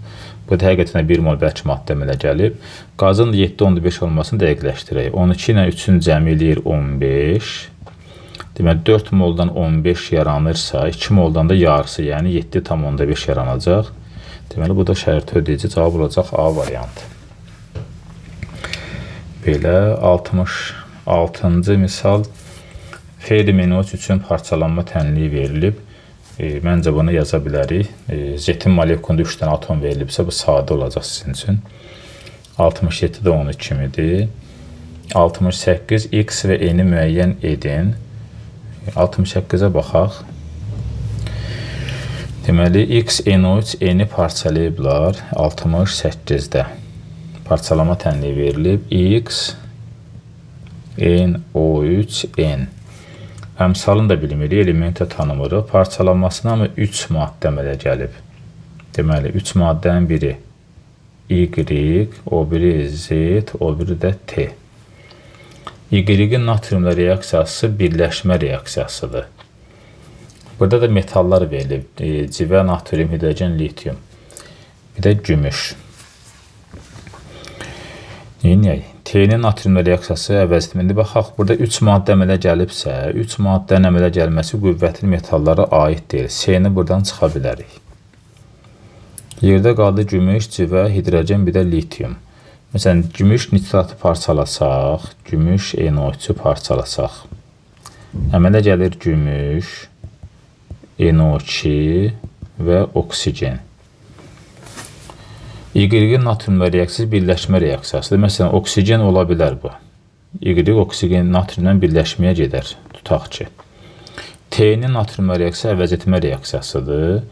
Bu da həqiqətən 1 mol bərk maddə əmələ gəlib. Qazın 7,5 olmasını dəqiqləşdirək. 12 ilə 3-ün cəmi eləyir 15. Deməli, 4 moldan 15 yaranırsa, 2 moldan da yarısı, yəni 7,5 yaranacaq. Deməli, bu da şərti ödəyici cavab olacaq A variantı. Belə, 66-cı misal Ferrium NO3 üçün parçalanma tənliyi verilib. Məncə bunu yaza bilərik. Z-in molekulunda 3 dənə atom verilibsə, bu sadə olacaq sizin üçün. 67 də 10 kimidir. 68 X və N-i müəyyən edin. 68-ə baxaq. Deməli, X, NO3, N-i parçalayıblar 68-də. Parçalama tənliyi verilib. X, N, O3, N. Əmsalını da bilmirik, elementi tanımırıq. Parçalanmasına amma 3 maddə əmələ gəlib. Deməli, 3 maddənin biri Y, o biri Z, o biri də T. Y-in natriumla reaksiyası birləşmə reaksiyasıdır. Burada da metallar verilib. Civə, natrium, hidrogen, litium. Bir də gümüş. Neyniyək? T-nin natriumla reaksiyası əvəz etmə. İndi baxaq, burada 3 maddə əmələ gəlibsə, 3 maddənin əmələ gəlməsi qüvvətli metallara aid deyil. S-ni buradan çıxa bilərik. Yerdə qaldı gümüş, civə, hidrogen, bir də litium. Məsələn, gümüş nitratı parçalasaq, gümüş NO3-ü parçalasaq, əmələ gəlir gümüş, NO2 və oksigen. Y-in natriumla reaksiyası birləşmə reaksiyasıdır. Məsələn, oksigen ola bilər bu. Y oksigen natriumla birləşməyə gedər, tutaq ki. T-nin natriumla reaksiyası əvəz etmə reaksiyasıdır.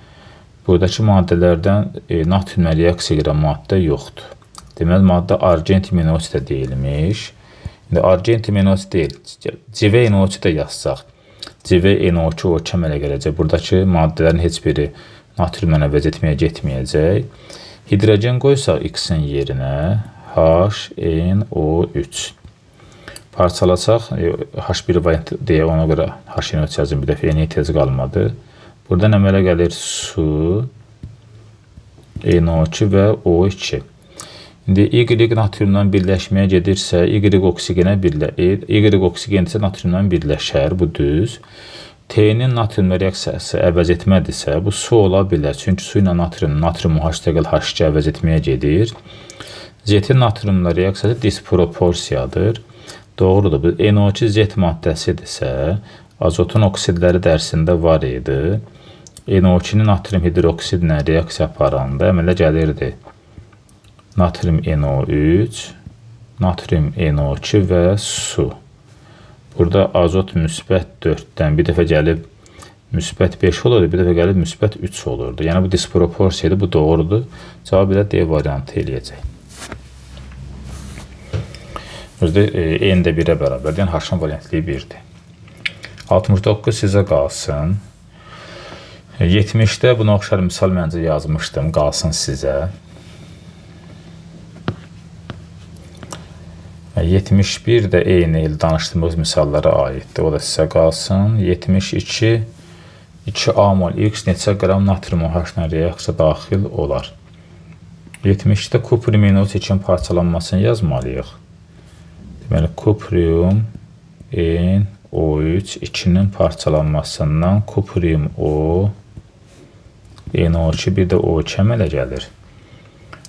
Buradakı maddələrdən natriumla reaksiya edən maddə yoxdur. Deməli, maddə argentum NO3 də deyilmiş. İndi argentum NO3 deyil, civə NO3 də yazsaq, civə NO2 O2 əmələ gələcək. Buradakı maddələrin heç biri natriumla əvəz etməyə getməyəcək. Hidrogen qoysaq X-in yerinə HNO3. Parçalasaq, H1 variant deyə ona görə HNO3 yazım, bir dəfə N ehtiyac qalmadı. Buradan əmələ gəlir su, NO2 və O2. İndi Y natriumdan birləşməyə gedirsə, Y oksigenə Y oksigen isə natriumdan birləşər, bu düz. T-nin natriumla reaksiyası əvəz etmədirsə, bu su ola bilər. Çünki su ilə natrium, natrium OH H2 əvəz etməyə gedir. Z-in natriumla reaksiyası disproporsiyadır. Doğrudur. Bu NO2 Z maddəsidirsə, azotun oksidləri dərsində var idi. NO2-nin natrium hidroksidlə reaksiya aparanda əmələ gəlirdi. Natrium NO3, natrium NO2 və su. Burada azot müsbət 4-dən bir dəfə gəlib müsbət 5 olurdu, bir dəfə gəlib müsbət 3 olurdu. Yəni bu disproporsiyadır, bu doğrudur. Cavab ilə D variantı eləyəcək. Özdə N də 1-ə bərabərdir. Yəni H-ın valentliyi 1-dir. 69 sizə qalsın. 70-də buna oxşar misal məncə yazmışdım. Qalsın sizə. 71 də eyni il danışdığımız misallara aiddir. O da sizə qalsın. 72 2A mol X neçə qram natrium OH ilə reaksiya daxil olar? 72-də kuprium NO2-nin parçalanmasını yazmalıyıq. Deməli, kuprium NO3 2-nin parçalanmasından kuprium O NO2 bir də O2 əmələ gəlir.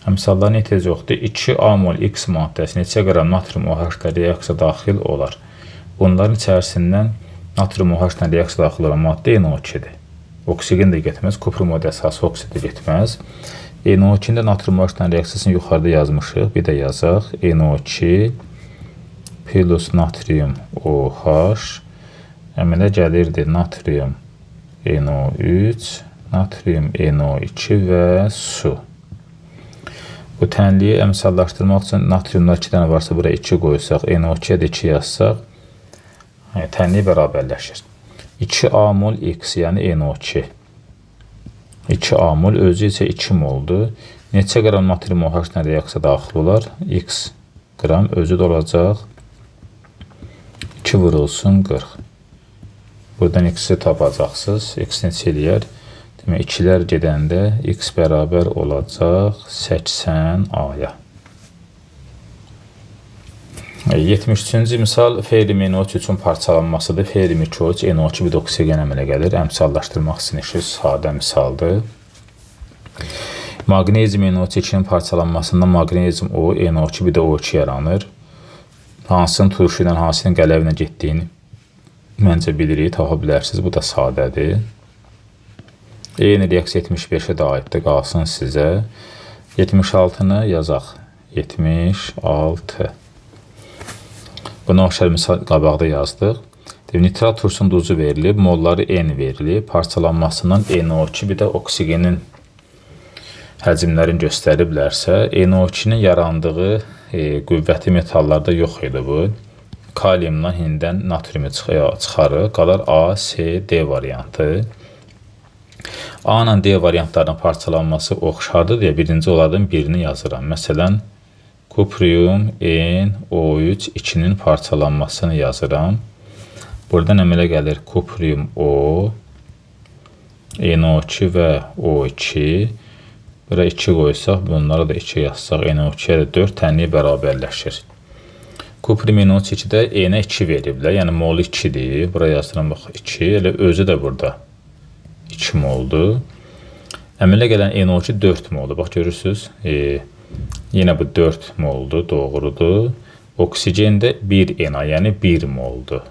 Misalların ehtiyac yoxdur. 2A mol X maddəsi neçə qram natrium OH ilə reaksiya daxil olar? Bunların içərisindən natrium OH ilə reaksiya daxil olan maddə NO2-dir. Oksigen də getməz, kuprium O əsası oksid də getməz. NO2-nin də natrium OH ilə reaksiyasını yuxarıda yazmışıq. Bir də yazaq. NO2 plus natrium OH əmələ gəlirdi natrium NO3, natrium NO2 və su. Bu tənliyi əmsallaşdırmaq üçün natriumda 2 dənə varsa bura 2 qoysaq, NO2-yə də 2 yazsaq, yəni, tənlik bərabərləşir. 2A mol X, yəni NO2. 2A mol, özü isə 2 moldur. Neçə qram natrium OH ilə reaksiya daxil olar? X qram özü də olacaq. 2 vurulsun 40. Buradan X-i tapacaqsınız. X neçə eləyər? Demək, 2-lər gedəndə X bərabər olacaq 80 A-ya. 73-cü misal ferium NO3 üçün parçalanmasıdır. Ferium 2O3, NO2 bir də oksigen əmələ gəlir. Əmsallaşdırmaq üçün işi sadə misaldır. Maqnezium NO2-nin parçalanmasında maqnezium O, NO2 bir də O2 yaranır. Hansının turşu ilə hansının qələvi ilə getdiyini məncə bilirik, tapa bilərsiniz. Bu da sadədir. Eyni reaksiya 75-ə də aiddir, qalsın sizə. 76-nı yazaq. 76. Buna oxşar misal qabaqda yazdıq. Nitrat turşunun duzu verilib, molları N verilib. Parçalanmasından NO2 bir də oksigenin həcmlərini göstəriblərsə, NO2-nin yarandığı qüvvətli metallarda yox idi bu. Kaliumdan hindən natriumu çıxarır. Qalar A, C, D variantı. A ilə D variantlarının parçalanması oxşardır deyə birinci onlardan birini yazıram. Məsələn, kuprium NO3 2-nin parçalanmasını yazıram. Buradan əmələ gəlir kuprium O, NO2 və O2. Bura 2 qoysaq, bunlara da 2 yazsaq, NO2-yə də 4 tənliyi bərabərləşir. Kuprium NO2-də N-ə 2 veriblər, yəni molu 2-dir. Bura yazıram, bax 2, elə özü də burada 2 moldur. Əmələ gələn NO2 4 moldur. Bax, görürsünüz, yenə bu 4 moldur, doğrudur. Oksigen də 1 Na, yəni 1 moldur.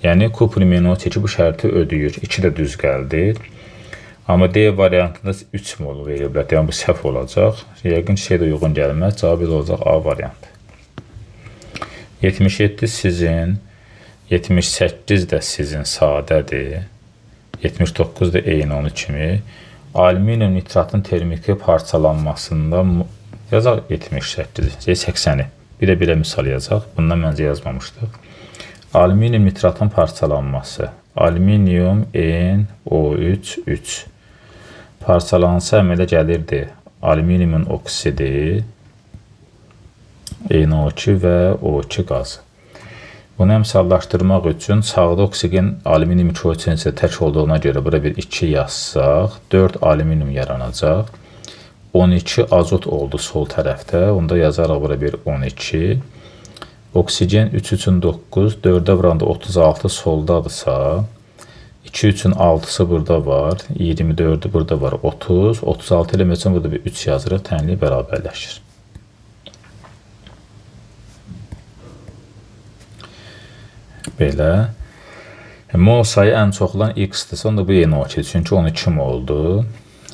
Yəni, kuprium NO2 bu şərti ödəyir. 2 də düz gəldi. Amma D variantında 3 mol veriblər. Yəni, bu səhv olacaq. Yəqin ki, şey də uyğun gəlməz. Cavab elə olacaq A variantı. 77 sizin, 78 də sizin sadədir. 79 da eyni onu kimi. Alüminium nitratın termiki parçalanmasında yazaq 78, 80-i. Bir də belə misal yazaq. Bundan məncə yazmamışdıq. Alüminium nitratın parçalanması. Alüminium NO3 3 parçalansa əmələ gəlirdi alüminiumun oksidi, NO2 və O2 qazı. Bunu əmsallaşdırmaq üçün sağda oksigen alüminium 2O3 isə tək olduğuna görə bura bir 2 yazsaq, 4 alüminium yaranacaq. 12 azot oldu sol tərəfdə. Onda yazarıq bura bir 12. Oksigen 3 üçün 9, 4-ə vuranda 36 soldadırsa, 2 üçün 6-sı burada var, 24-ü burada var, 30. 36 eləmək üçün burada bir 3 yazırıq, tənlik bərabərləşir. Belə. Mol sayı ən çox olan X-dirsə, onda bu NO2-dir. Çünki 12 moldur.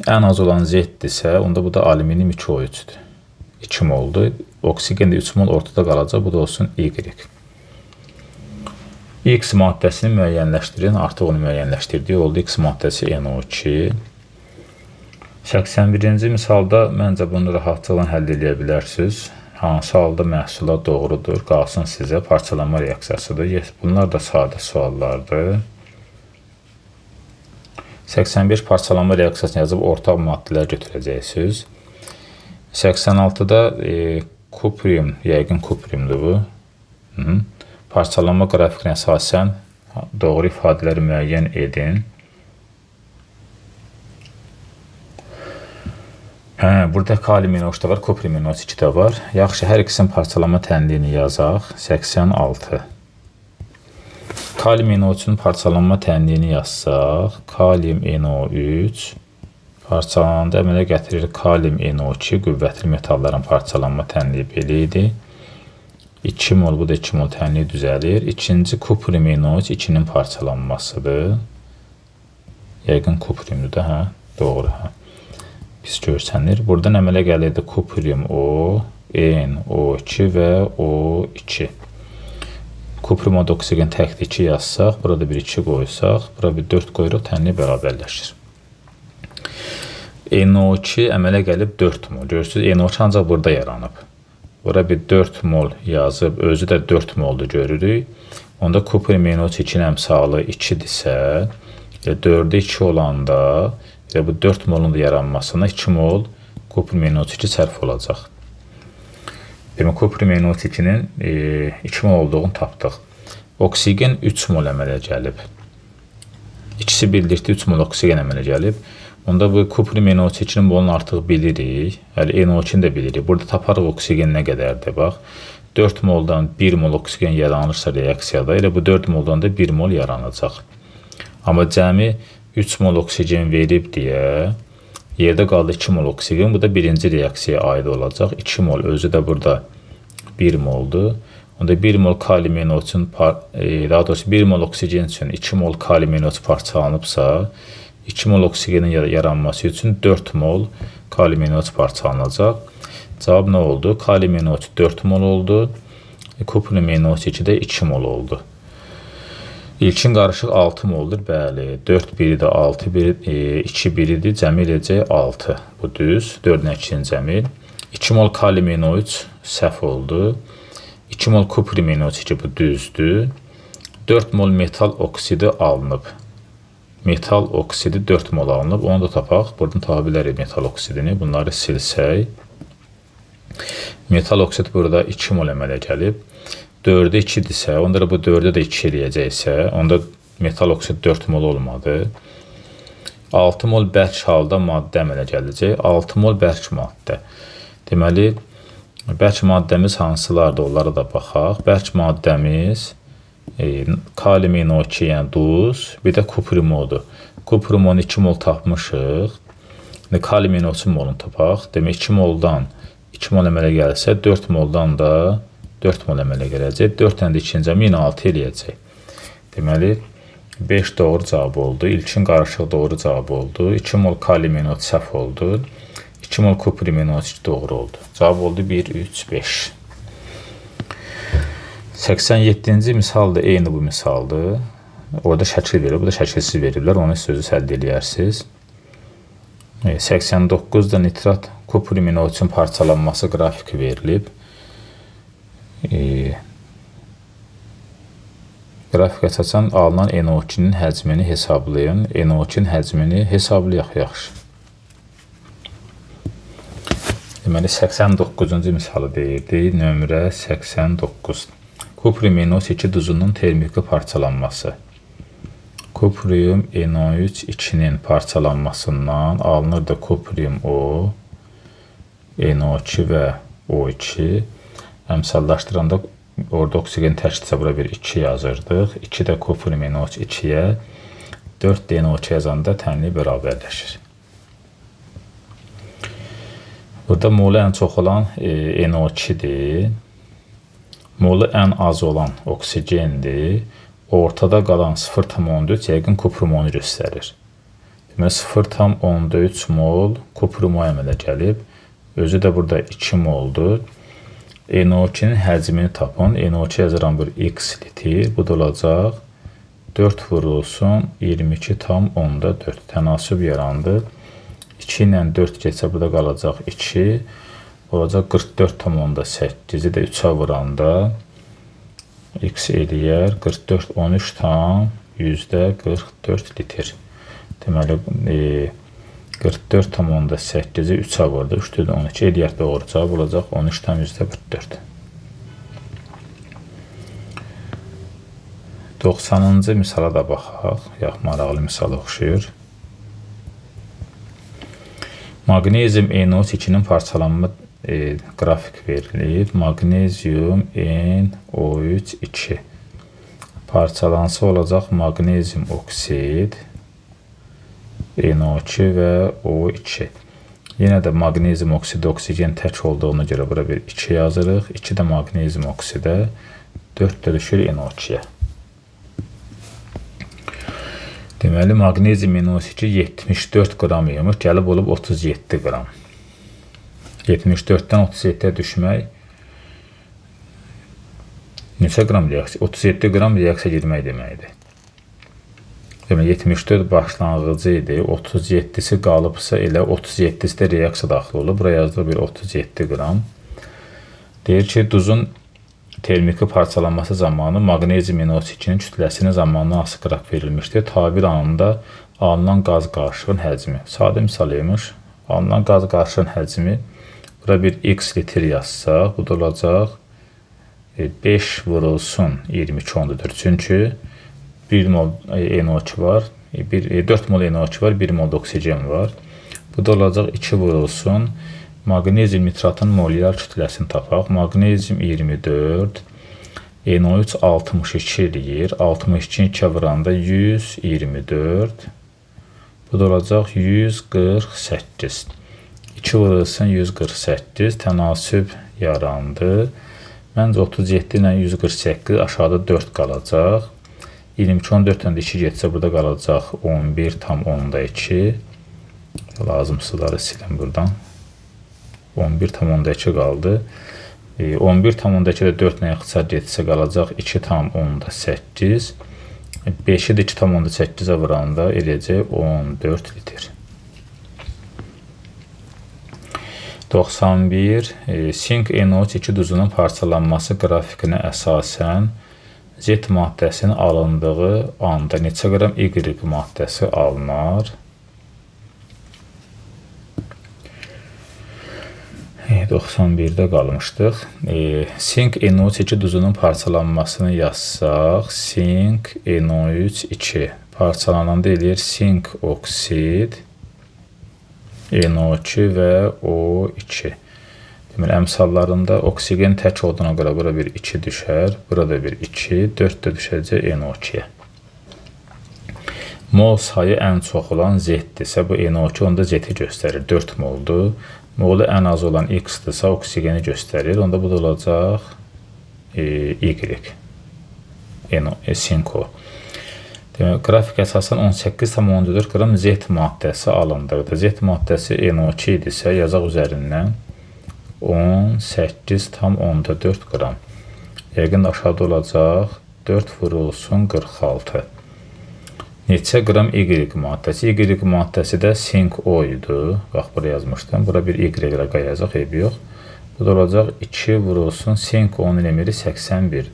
Ən az olan Z-dirsə, onda bu da alüminium 2O3-dür. 2 moldur. Oksigen də 3 mol ortada qalacaq. Bu da olsun Y. X maddəsini müəyyənləşdirin. Artıq onu müəyyənləşdirdik. Oldu X maddəsi NO2. 81-ci misalda məncə bunu rahatlıqla həll eləyə bilərsiniz. Hansı halda məhsulat doğrudur? Qalsın sizə. Parçalanma reaksiyasıdır. Bunlar da sadə suallardır. 85 parçalanma reaksiyasını yazıb ortaq maddələr götürəcəksiniz. 86-da kuprium, yəqin kupriumdur bu. Parçalanma qrafikinə əsasən doğru ifadələri müəyyən edin. Burada kalium NO3 da var, kuprium NO2 də var. Yaxşı, hər ikisinin parçalanma tənliyini yazaq. 86. Kalium NO3-ün parçalanma tənliyini yazsaq, kalium NO3 parçalananda əmələ gətirir kalium NO2, qüvvətli metalların parçalanma tənliyi belə idi. 2 mol, bu da 2 mol tənliyi düzəlir. İkinci kuprium NO3 2-nin parçalanmasıdır. Yəqin kupriumdur da, hə? Doğru, hə? Pis görsənir. Buradan əmələ gəlirdi kuprium O, NO2 və O2. Kuprium O-da oksigen təkdir 2 yazsaq, burada bir 2 qoysaq, bura bir 4 qoyuruq, tənliyi bərabərləşir. NO2 əmələ gəlib 4 mol. Görürsünüz, NO2 ancaq burada yaranıb. Bura bir 4 mol yazıb, özü də 4 moldur görürük. Onda kuprium NO2-nin əmsalı 2-dirsə, 4-ə 2 olanda, bu 4 molun da yaranmasına 2 mol kuprium NO2 sərf olacaq. Demək, kuprium NO2-nin 2 mol olduğunu tapdıq. Oksigen 3 mol əmələ gəlib. İkisi birlikdə 3 mol oksigen əmələ gəlib. Onda bu kuprium NO2-nin molunu artıq bilirik. Hələ NO2-ni də bilirik. Burada taparıq oksigen nə qədərdir, bax. 4 moldan 1 mol oksigen yaranırsa reaksiyada, elə bu 4 moldan da 1 mol yaranacaq. Amma cəmi 3 mol oksigen verib deyə yerdə qaldı 2 mol oksigen. Bu da birinci reaksiyaya aid olacaq. 2 mol özü də burada 1 moldur. Onda 1 mol kalium NO3-ün, daha doğrusu 1 mol oksigen üçün 2 mol kalium NO3 parçalanıbsa, 2 mol oksigenin yaranması üçün 4 mol kalium NO3 parçalanacaq. Cavab nə oldu? Kalium NO3 4 mol oldu. Kuprium NO2 də 2 mol oldu. İlkin qarışıq 6 moldur. Bəli, 4 biri də 6, 2 biridir. Cəmi eləyəcək 6. Bu düz. 4 ilə 2-nin cəmi. 2 mol kalium NO3 səhv oldu. 2 mol kuprium NO2 bu düzdür. 4 mol metal oksidi alınıb. Metal oksidi 4 mol alınıb. Onu da tapaq. Buradan tapa bilərik metal oksidini. Bunları silsək. Metal oksid burada 2 mol əmələ gəlib. 4-ə 2-dirsə, onda da bu 4-ə də 2 eləyəcəksə, onda metal oksid 4 mol olmadı. 6 mol bərk halda maddə əmələ gələcək. 6 mol bərk maddə. Deməli, bərk maddəmiz hansılardır, onlara da baxaq. Bərk maddəmiz kalium NO2, yəni duz, bir də kuprium O-dur. Kuprium O-nu 2 mol tapmışıq. Kalium NO3 molunu tapaq. Demək, 2 moldan 2 mol əmələ gəlsə, 4 moldan da 4 mol əmələ gələcək. 4 dənə də ikinci cəmi yenə 6 eləyəcək. Deməli, 5 doğru cavab oldu. İlkin qarışıq doğru cavab oldu. 2 mol kalium NO3 səhv oldu. 2 mol kuprium NO2 doğru oldu. Cavab oldu 1, 3, 5. 87-ci misal da eyni bu misaldır. Orada şəkil verir, burada şəkilsiz veriblər. Onu sözü həll eləyərsiniz. 89-da nitrat kuprium NO3-ün parçalanması qrafiki verilib. Qrafik əsasən alınan NO2-nin həcmini hesablayın. NO2-nin həcmini hesablayaq yaxşı. Deməli, 89-cu misalı deyirdi. Nömrə 89. Kuprium NO2 duzunun termiki parçalanması. Kuprium NO3 2-nin parçalanmasından alınırdı kuprium O, NO2 və O2. Əmsallaşdıranda orada oksigen təkdirsə bura bir 2 yazırdıq. 2 də kuprium NO3 2-yə, 4 də NO2 yazanda tənlik bərabərləşir. Burada molu ən çox olan NO2-dir. Molu ən az olan oksigendir. Ortada qalan 0,3 yəqin kuprium O-nu göstərir. Deməli 0,3 mol kuprium O əmələ gəlib. Özü də burada 2 moldur. NO2-nin həcmini tapın. NO2 yazıram bir x litr. Bu da olacaq 4 vurulsun 22,4. Tənasüb yarandı. 2 ilə 4 keçsə burada qalacaq 2. Olacaq 44,8-i də 3-ə vuranda X eləyər 44, 13,44 litr. Deməli, 44,8-i 3-ə vurdu. 3 4, 12 eləyər, doğru cavab olacaq 13,44. 90-cı misala da baxaq. Yox, maraqlı misal oxşuyur. Maqnezium NO2-nin parçalanma qrafik verilir. Maqnezium NO3 2 parçalansa olacaq maqnezium oksid NO2 və O2. Yenə də maqnezium oksidi oksigen tək olduğuna görə bura bir 2 yazırıq. 2 də maqnezium oksidə, 4 də düşür NO2-yə. Deməli, maqnezium NO2 74 qram imiş, gəlib olub 37 qram. 74-dən 37-yə düşmək neçə qram reaksiya? 37 qram reaksiya girmək deməkdir. Deməli, 74 başlanğıcı idi, 37-si qalıbsa elə 37-si də reaksiya daxil olub. Bura yazdıq bir 37 qram. Deyir ki, duzun termiki parçalanması zamanı maqnezium NO2-nin kütləsinin zamanına asılı qraf verilmişdir. Tabir anında alınan qaz qarışığın həcmi. Sadə misal imiş. Alınan qaz qarışığın həcmi bura bir x litr yazsaq, bu da olacaq 5 vurulsun 22,4. Çünki 1 mol NO2 var, 4 mol NO2 var, 1 mol oksigen var. Bu da olacaq 2 vurulsun. Maqnezium nitratın molyar kütləsini tapaq. Maqnezium 24, NO3 62 eləyir. 62-ni 2-yə vuranda 124. Bu da olacaq 148. 2 vurulsun 148, tənasüb yarandı. Məncə 37 ilə 148 aşağıda 4 qalacaq. 22,14-dən də 2 getsə burada qalacaq 11,2. Lazımsızları silin buradan. 11,2 qaldı. 11,2 də 4 ilə ixtisar getsə qalacaq 2,8. 5-i də 2,8-ə vuranda eləyəcək 14 litr. 91. Sink NO2 duzunun parçalanması qrafikinə əsasən Z maddəsinin alındığı anda neçə qram Y maddəsi alınar? 91-də qalmışdıq. Sink NO3 duzunun parçalanmasını yazsaq, sink NO3 2 parçalananda eləyir sink oksid NO2 və O2. Deməli, əmsallarında oksigen tək olduğuna görə bura bir 2 düşər, burada bir 2, 4 də düşəcək NO2-yə. Mol sayı ən çox olan Z-dirsə, bu NO2 onda Z-i göstərir, 4 moldur. Molu ən az olan X-dirsə, oksigeni göstərir. Onda bu da olacaq Y, sink O. Demək, qrafik əsasən 18,4 qram Z maddəsi alındıqda. Z maddəsi NO2 idisə, yazaq üzərindən 18,4 qram. Yəqin aşağıda olacaq 4 vurulsun 46. Neçə qram Y maddəsi? Y maddəsi də sink O idi. Bax, bura yazmışdım. Bura bir Y ilə qayacaq, eybi yox. Bu da olacaq 2 vurulsun sink O-nun emiri 81-dir.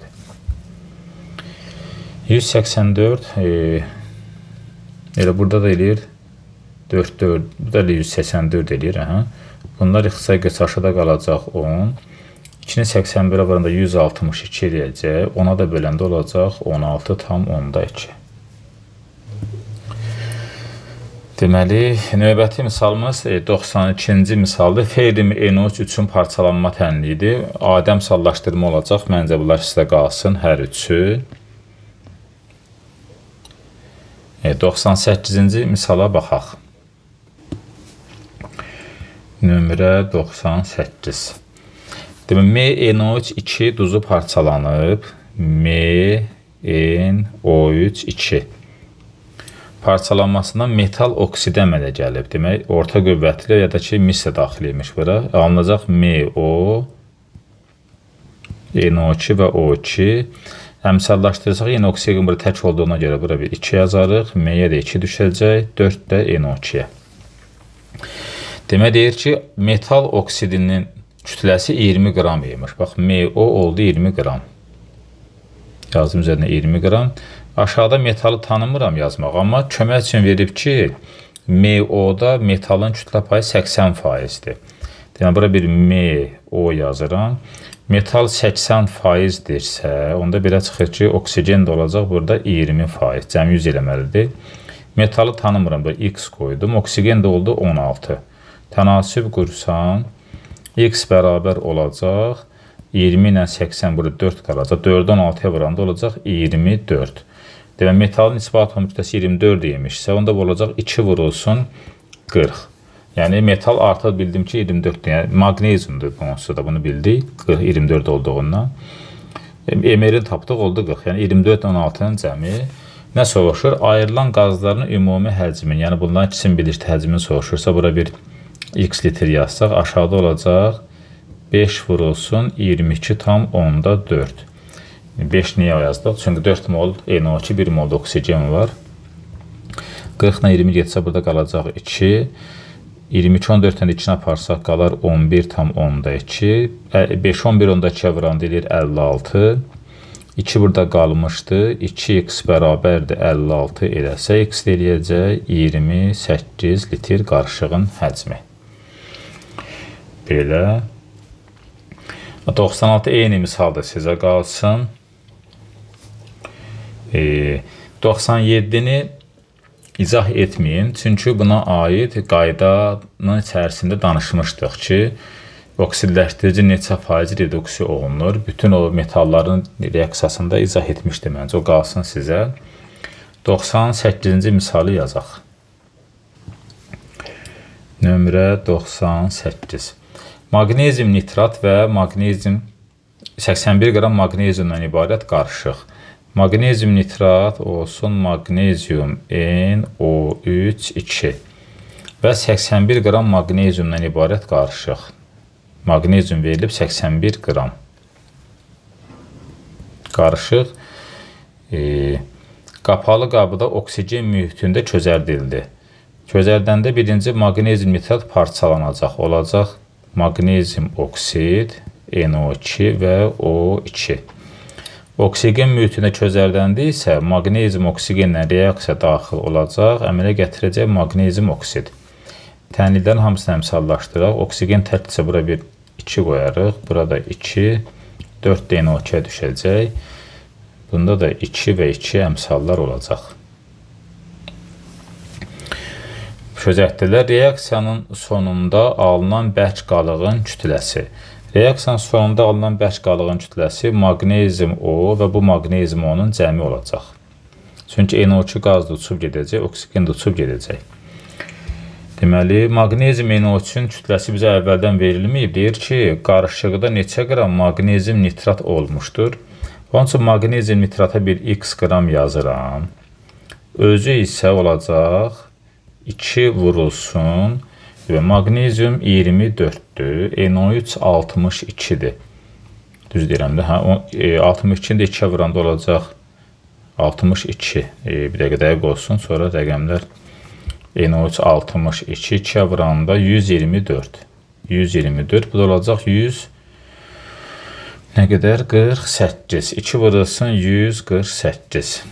184, elə burada da eləyir 4, 4, bu da elə 184 eləyir. Aha. Bunlar ixtisar getsə aşağıda qalacaq 10. 2-ni 81-ə varanda 162 eləyəcək. 10-a da böləndə olacaq 16,2. Deməli, növbəti misalımız 92-ci misaldır. Ferrim NO3 üçün parçalanma tənliyidir. Adəm sallaşdırma olacaq. Məncə bunlar sizdə qalsın hər üçü. 98-ci misala baxaq. Nömrə 98. Deməli, MNO3 2 duzu parçalanıb. MNO3 2 parçalanmasından metal oksidi əmələ gəlib. Demək, orta qüvvətli ya da ki, mis də daxil imiş bura. Alınacaq MO, NO2 və O2. Əmsallaşdırsaq, yenə oksigen burada tək olduğuna görə bura bir 2 yazarıq. M-yə də 2 düşəcək, 4 də NO2-yə. Demək, deyir ki, metal oksidinin Kütləsi 20 qram imiş. Bax, MO oldu 20 qram. Yazdım üzərinə 20 qram. Aşağıda metalı tanımıram yazmaq, amma kömək üçün verib ki, MO-da metalın kütlə payı 80%-dir. Demək, bura bir MO yazıram. Metal 80%-dirsə, onda belə çıxır ki, oksigen də olacaq burada 20%. Cəmi 100 eləməlidir. Metalı tanımıram, bura X qoydum. Oksigen də oldu 16. Tənasüb qursam, X bərabər olacaq. 20 ilə 80 burada 4 qalacaq. 4-ü 16-ya vuranda olacaq 24. Demək, metalın nisbi atom kütləsi 24 imişsə, onda bu olacaq 2 vurulsun 40. Yəni, metal artıq bildim ki, 24-dür. Yəni, maqneziumdur onsuz da bunu bildik, 40, 24 olduğundan. MR-i tapdıq, oldu 40. Yəni, 24 16-nın cəmi. Nə soruşur? Ayrılan qazların ümumi həcmini, yəni bunların ikisinin birlikdə həcmini soruşursa, bura bir x litr yazsaq, aşağıda olacaq 5 vurulsun 22,4. 5 niyə yazdıq? Çünki 4 mol NO2, 1 mol oksigen var. 40 ilə 20 getsə burada qalacaq 2. 22, 14-dən 2-ni aparsaq qalar 11,2. 5, 11, 10-da 2-yə vuranda eləyir 56. 2 burada qalmışdı. 2x bərabərdir 56 eləsə, x eləyəcək 28 litr qarışığın həcmi. Belə. 96 eyni misal da sizə qalsın. 97-ni izah etməyin. Çünki buna aid qaydanın içərisində danışmışdıq ki, oksidləşdirici neçə faiz reduksiya olunur. Bütün o metalların reaksiyasında izah etmişdim məncə. O qalsın sizə. 98-ci misalı yazaq. Nömrə 98. Maqnezium nitrat və maqnezium 81 qram maqneziumdan ibarət qarışıq. Maqnezium nitrat olsun maqnezium NO3 2 və 81 qram maqneziumdan ibarət qarışıq. Maqnezium verilib 81 qram. Qarışıq qapalı qabda oksigen mühitində közərdildi. Közərdəndə birinci maqnezium nitrat parçalanacaq. Olacaq maqnezium oksid NO2 və O2. Oksigen mühitində közərdəndə isə maqnezium oksigenlə reaksiya daxil olacaq, əmələ gətirəcək maqnezium oksid. Tənliklərin hamısını əmsallaşdıraq. Oksigen təkdirsə bura bir 2 qoyarıq. Burada 2, 4 də NO2-yə düşəcək. Bunda da 2 və 2 əmsallar olacaq. Közərtdilər. Reaksiyanın sonunda alınan bərk qalığın kütləsi. Reaksiyanın sonunda alınan bərk qalığın kütləsi maqnezium O və bu maqnezium O-nun cəmi olacaq. Çünki NO2 qaz da uçub gedəcək, oksigen də uçub gedəcək. Deməli, maqnezium NO3-ün kütləsi bizə əvvəldən verilməyib. Deyir ki, qarışıqda neçə qram maqnezium nitrat olmuşdur. Onun üçün maqnezium nitrata bir x qram yazıram. Özü isə olacaq 2 vurulsun və maqnezium 24-dür, NO3 62-dir. Düz deyirəm də, hə, 62-ni də 2-yə vuranda olacaq 62. Bir dəqiqə dəqiq olsun, sonra rəqəmlər NO3 62, 2-yə vuranda 124. 124, bu da olacaq 100, nə qədər? 48. 2 vurulsun 148.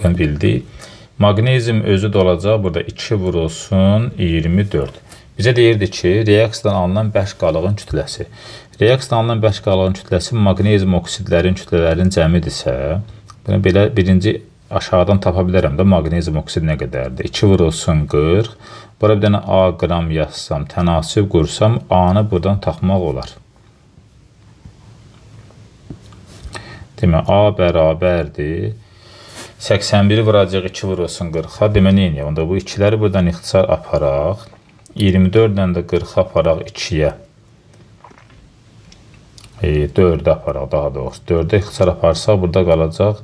Bunu bildik. Maqnezium özü də olacaq burada 2 vurulsun 24. Bizə deyirdi ki, reaksiyadan alınan bərk qalığın kütləsi. Reaksiyadan alınan bərk qalığın kütləsi maqnezium oksidlərin kütlələrinin cəmidirsə, bunu belə birinci aşağıdan tapa bilərəm də maqnezium oksid nə qədərdir? 2 vurulsun 40. Bura bir dənə A qram yazsam, tənasüb qursam, A-nı buradan tapmaq olar. Demək, A bərabərdir 81-i vuracaq 2 vurulsun 40-a. Demək, nə edək? Onda bu 2-ləri buradan ixtisar aparaq. 24 ilə də 40-a aparaq 2-yə. 4-ə aparaq daha doğrusu. 4-ə ixtisar aparsaq, burada qalacaq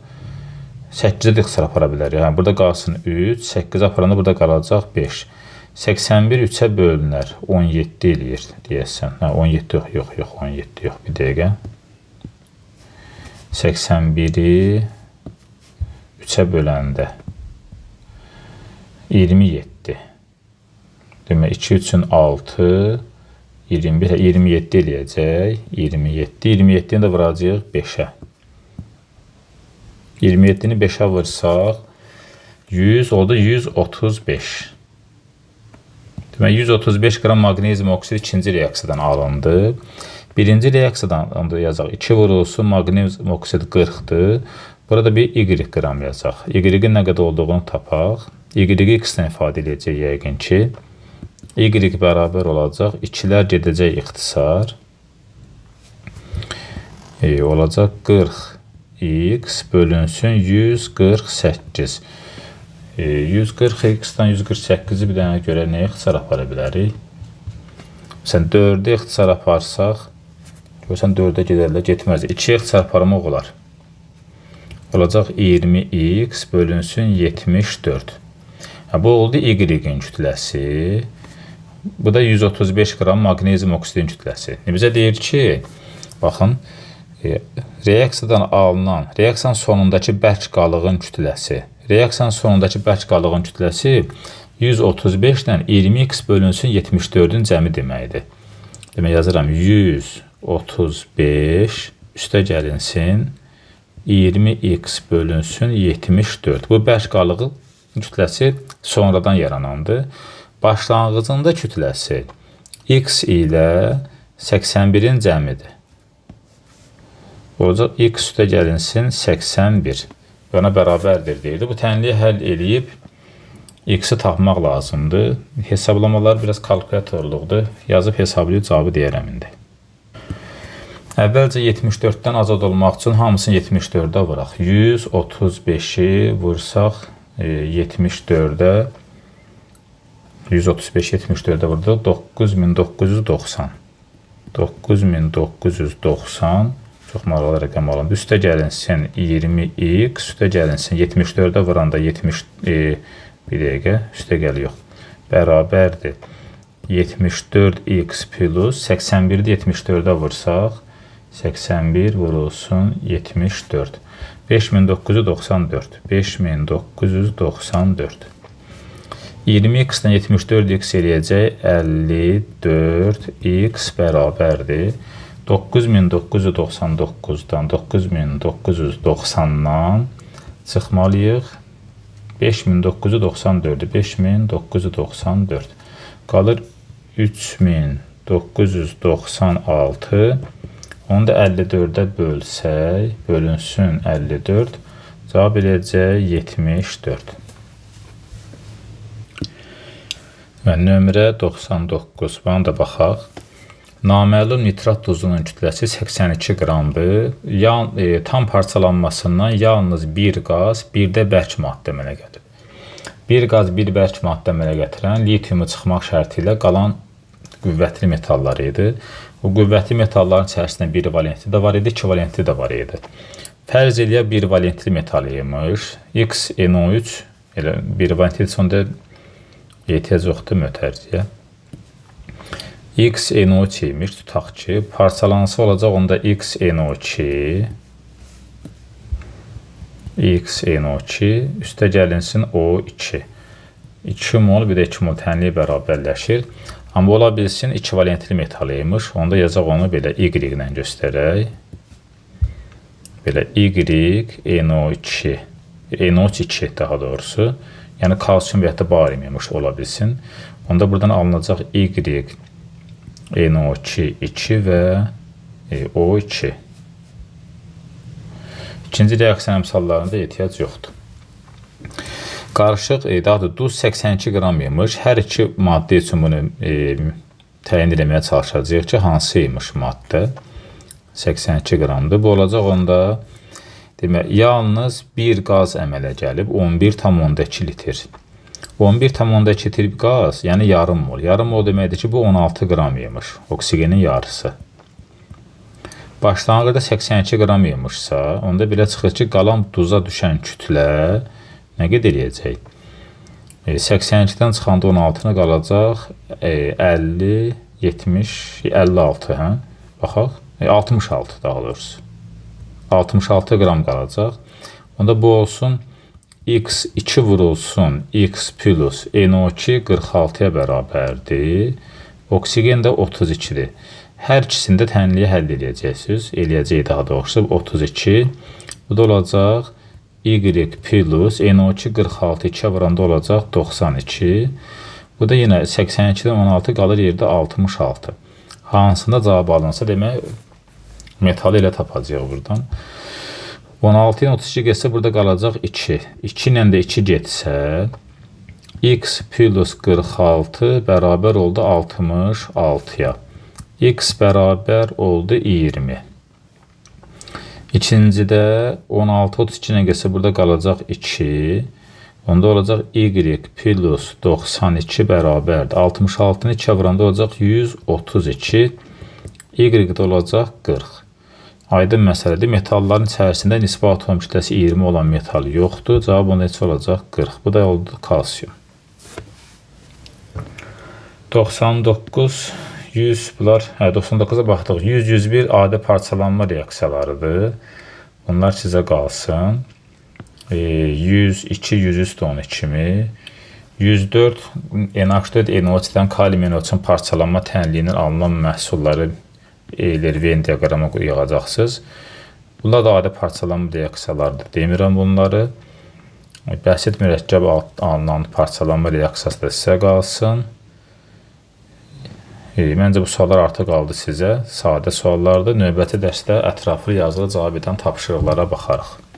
8-ə də ixtisar apara bilərik. Yəni, burada qalsın 3, 8-ə aparanda burada qalacaq 5. 81 3-ə bölünər. 17 eləyir deyəsən. Hə, 17 yox, yox, yox, 17 yox. Bir dəqiqə. 81-i 3-ə böləndə 27. Demək, 2 üçün 6, 21, 27 eləyəcək. 27, 27-ni də vuracağıq 5-ə. 27-ni 5-ə vursaq, 100 oldu 135. Demək, 135 qram maqnezium oksidi ikinci reaksiyadan alındı. Birinci reaksiyadan onda yazaq 2 vurulsun, maqnezium oksidi 40-dır. Burada bir Y qram yazaq. Y-in nə qədər olduğunu tapaq. Y-i X-lə ifadə edəcək yəqin ki. Y bərabər olacaq. 2-lər gedəcək ixtisar. Olacaq 40x bölünsün 148. 140x-dan 148-i bir dənə görə nəyə ixtisar apara bilərik? Məsələn, 4-ü ixtisar aparsaq, görsən 4-ə gedərlər, getməz. 2-yə ixtisar aparmaq olar. Olacaq 20x bölünsün 74. Bu oldu Y-in kütləsi. Bu da 135 qram maqnezium oksidin kütləsi. Bizə deyir ki, baxın, reaksiyadan alınan, reaksiyanın sonundakı bərk qalığın kütləsi, reaksiyanın sonundakı bərk qalığın kütləsi 135 ilə 20x bölünsün 74-ün cəmi deməkdir. Demək, yazıram 135 üstə gəlinsin 20x bölünsün 74. Bu bərk qalığın kütləsi sonradan yaranandır. Başlanğıcında kütləsi x ilə 81-in cəmidir. Olacaq x üstə gəlinsin 81. Buna bərabərdir deyirdi. Bu tənliyi həll eləyib x-i tapmaq lazımdır. Hesablamalar biraz kalkulyatorluqdur. Yazıb hesablayıb cavabı deyərəm indi. Əvvəlcə 74-dən azad olmaq üçün hamısını 74-ə vuraq. 135-i vursaq 74-ə, 135 74-ə vurduq, 9990. 9990 çox maraqlı rəqəm alındı. Üstə gəlinsin 20x, üstə gəlinsin 74-ə vuranda 70, bir dəqiqə, üstə gəl yox, bərabərdir. 74x plus 81-də 74-ə vursaq, 81 vurulsun 74. 5994. 5994. 20x-dən 74x eləyəcək 54x bərabərdir. 9999-dan 9990-dan çıxmalıyıq. 5994-ü 5994. Qalır 3996. Onu da 54-ə bölsək, bölünsün 54, cavab eləyəcək 74. Və nömrə 99, buna da baxaq. Naməlum nitrat duzunun kütləsi 82 qramdır. Tam parçalanmasından yalnız bir qaz, bir də bərk maddə əmələ gəlir. Bir qaz, bir bərk maddə əmələ gətirən litiumu çıxmaq şərti ilə qalan qüvvətli metallar idi. O qüvvətli metalların içərisində bir valentli də var idi, iki valentli də var idi. Fərz eləyə bir valentli metal imiş. XNO3 elə bir valentli sonda ehtiyac yoxdur mötərizəyə. XNO3 imiş, tutaq ki, parçalansa olacaq onda XNO2 XNO2 üstə gəlinsin O2. 2 mol bir də 2 mol tənliyi bərabərləşir. Amma ola bilsin 2 valentli metal imiş. Onda yazaq onu belə Y ilə göstərək. Belə Y NO2, NO2 daha doğrusu. Yəni kalsium və ya da barium imiş ola bilsin. Onda buradan alınacaq Y NO2 2 və O2. İkinci reaksiya əmsallarında ehtiyac yoxdur. Qarışıq, daha da duz 82 qram imiş. Hər iki maddə üçün bunu təyin eləməyə çalışacağıq ki, hansı imiş maddə? 82 qramdır. Bu olacaq onda, demək, yalnız bir qaz əmələ gəlib, 11,2 litr. 11,2 litr qaz, yəni yarım mol. Yarım mol deməkdir ki, bu 16 qram imiş, oksigenin yarısı. Başlanğıcda 82 qram imişsə, onda belə çıxır ki, qalan duza düşən kütlə nə qədər eləyəcək? 82-dən çıxanda 16-na qalacaq 50, 70, 56, hə? Baxaq, 66 daha doğrusu. 66 qram qalacaq. Onda bu olsun x2 vurulsun x plus NO2 46-ya bərabərdir. Oksigen də 32-dir. Hər ikisini də tənliyə həll eləyəcəksiniz. Eləyəcəyik daha doğrusu 32. Bu da olacaq Y plus NO2 46 2-yə vuranda olacaq 92. Bu da yenə 82-dən 16 qalır yerdə 66. Hansında cavab alınsa, demək metalı elə tapacağıq buradan. 16 ilə 32 getsə burada qalacaq 2. 2 ilə də 2 getsə x plus 46 bərabər oldu 66-ya. X bərabər oldu 20. İkincidə 16 32 ilə getsə burada qalacaq 2. Onda olacaq Y plus 92 bərabərdir. 66-nı 2-yə vuranda olacaq 132. Y də olacaq 40. Aydın məsələdir. Metalların içərisində nisbi atom kütləsi 20 olan metal yoxdur. Cavab onda neçə olacaq? 40. Bu da oldu kalsium. 99, 100 bunlar, 99-a baxdıq. 100, 101 adi parçalanma reaksiyalarıdır. Bunlar sizə qalsın. 102, 103 də onun kimi. 104 NH4 NO3-dən kalium NO3-ün parçalanma tənliyindən alınan məhsulları Euler-Venn diaqrama yığacaqsınız. Bunlar da adi parçalanma reaksiyalarıdır. Demirəm bunları. Bəsit mürəkkəb alınan parçalanma reaksiyası da sizə qalsın. Məncə bu suallar artıq qaldı sizə. Sadə suallardır. Növbəti dərsdə ətraflı yazılı cavab edən tapşırıqlara baxarıq.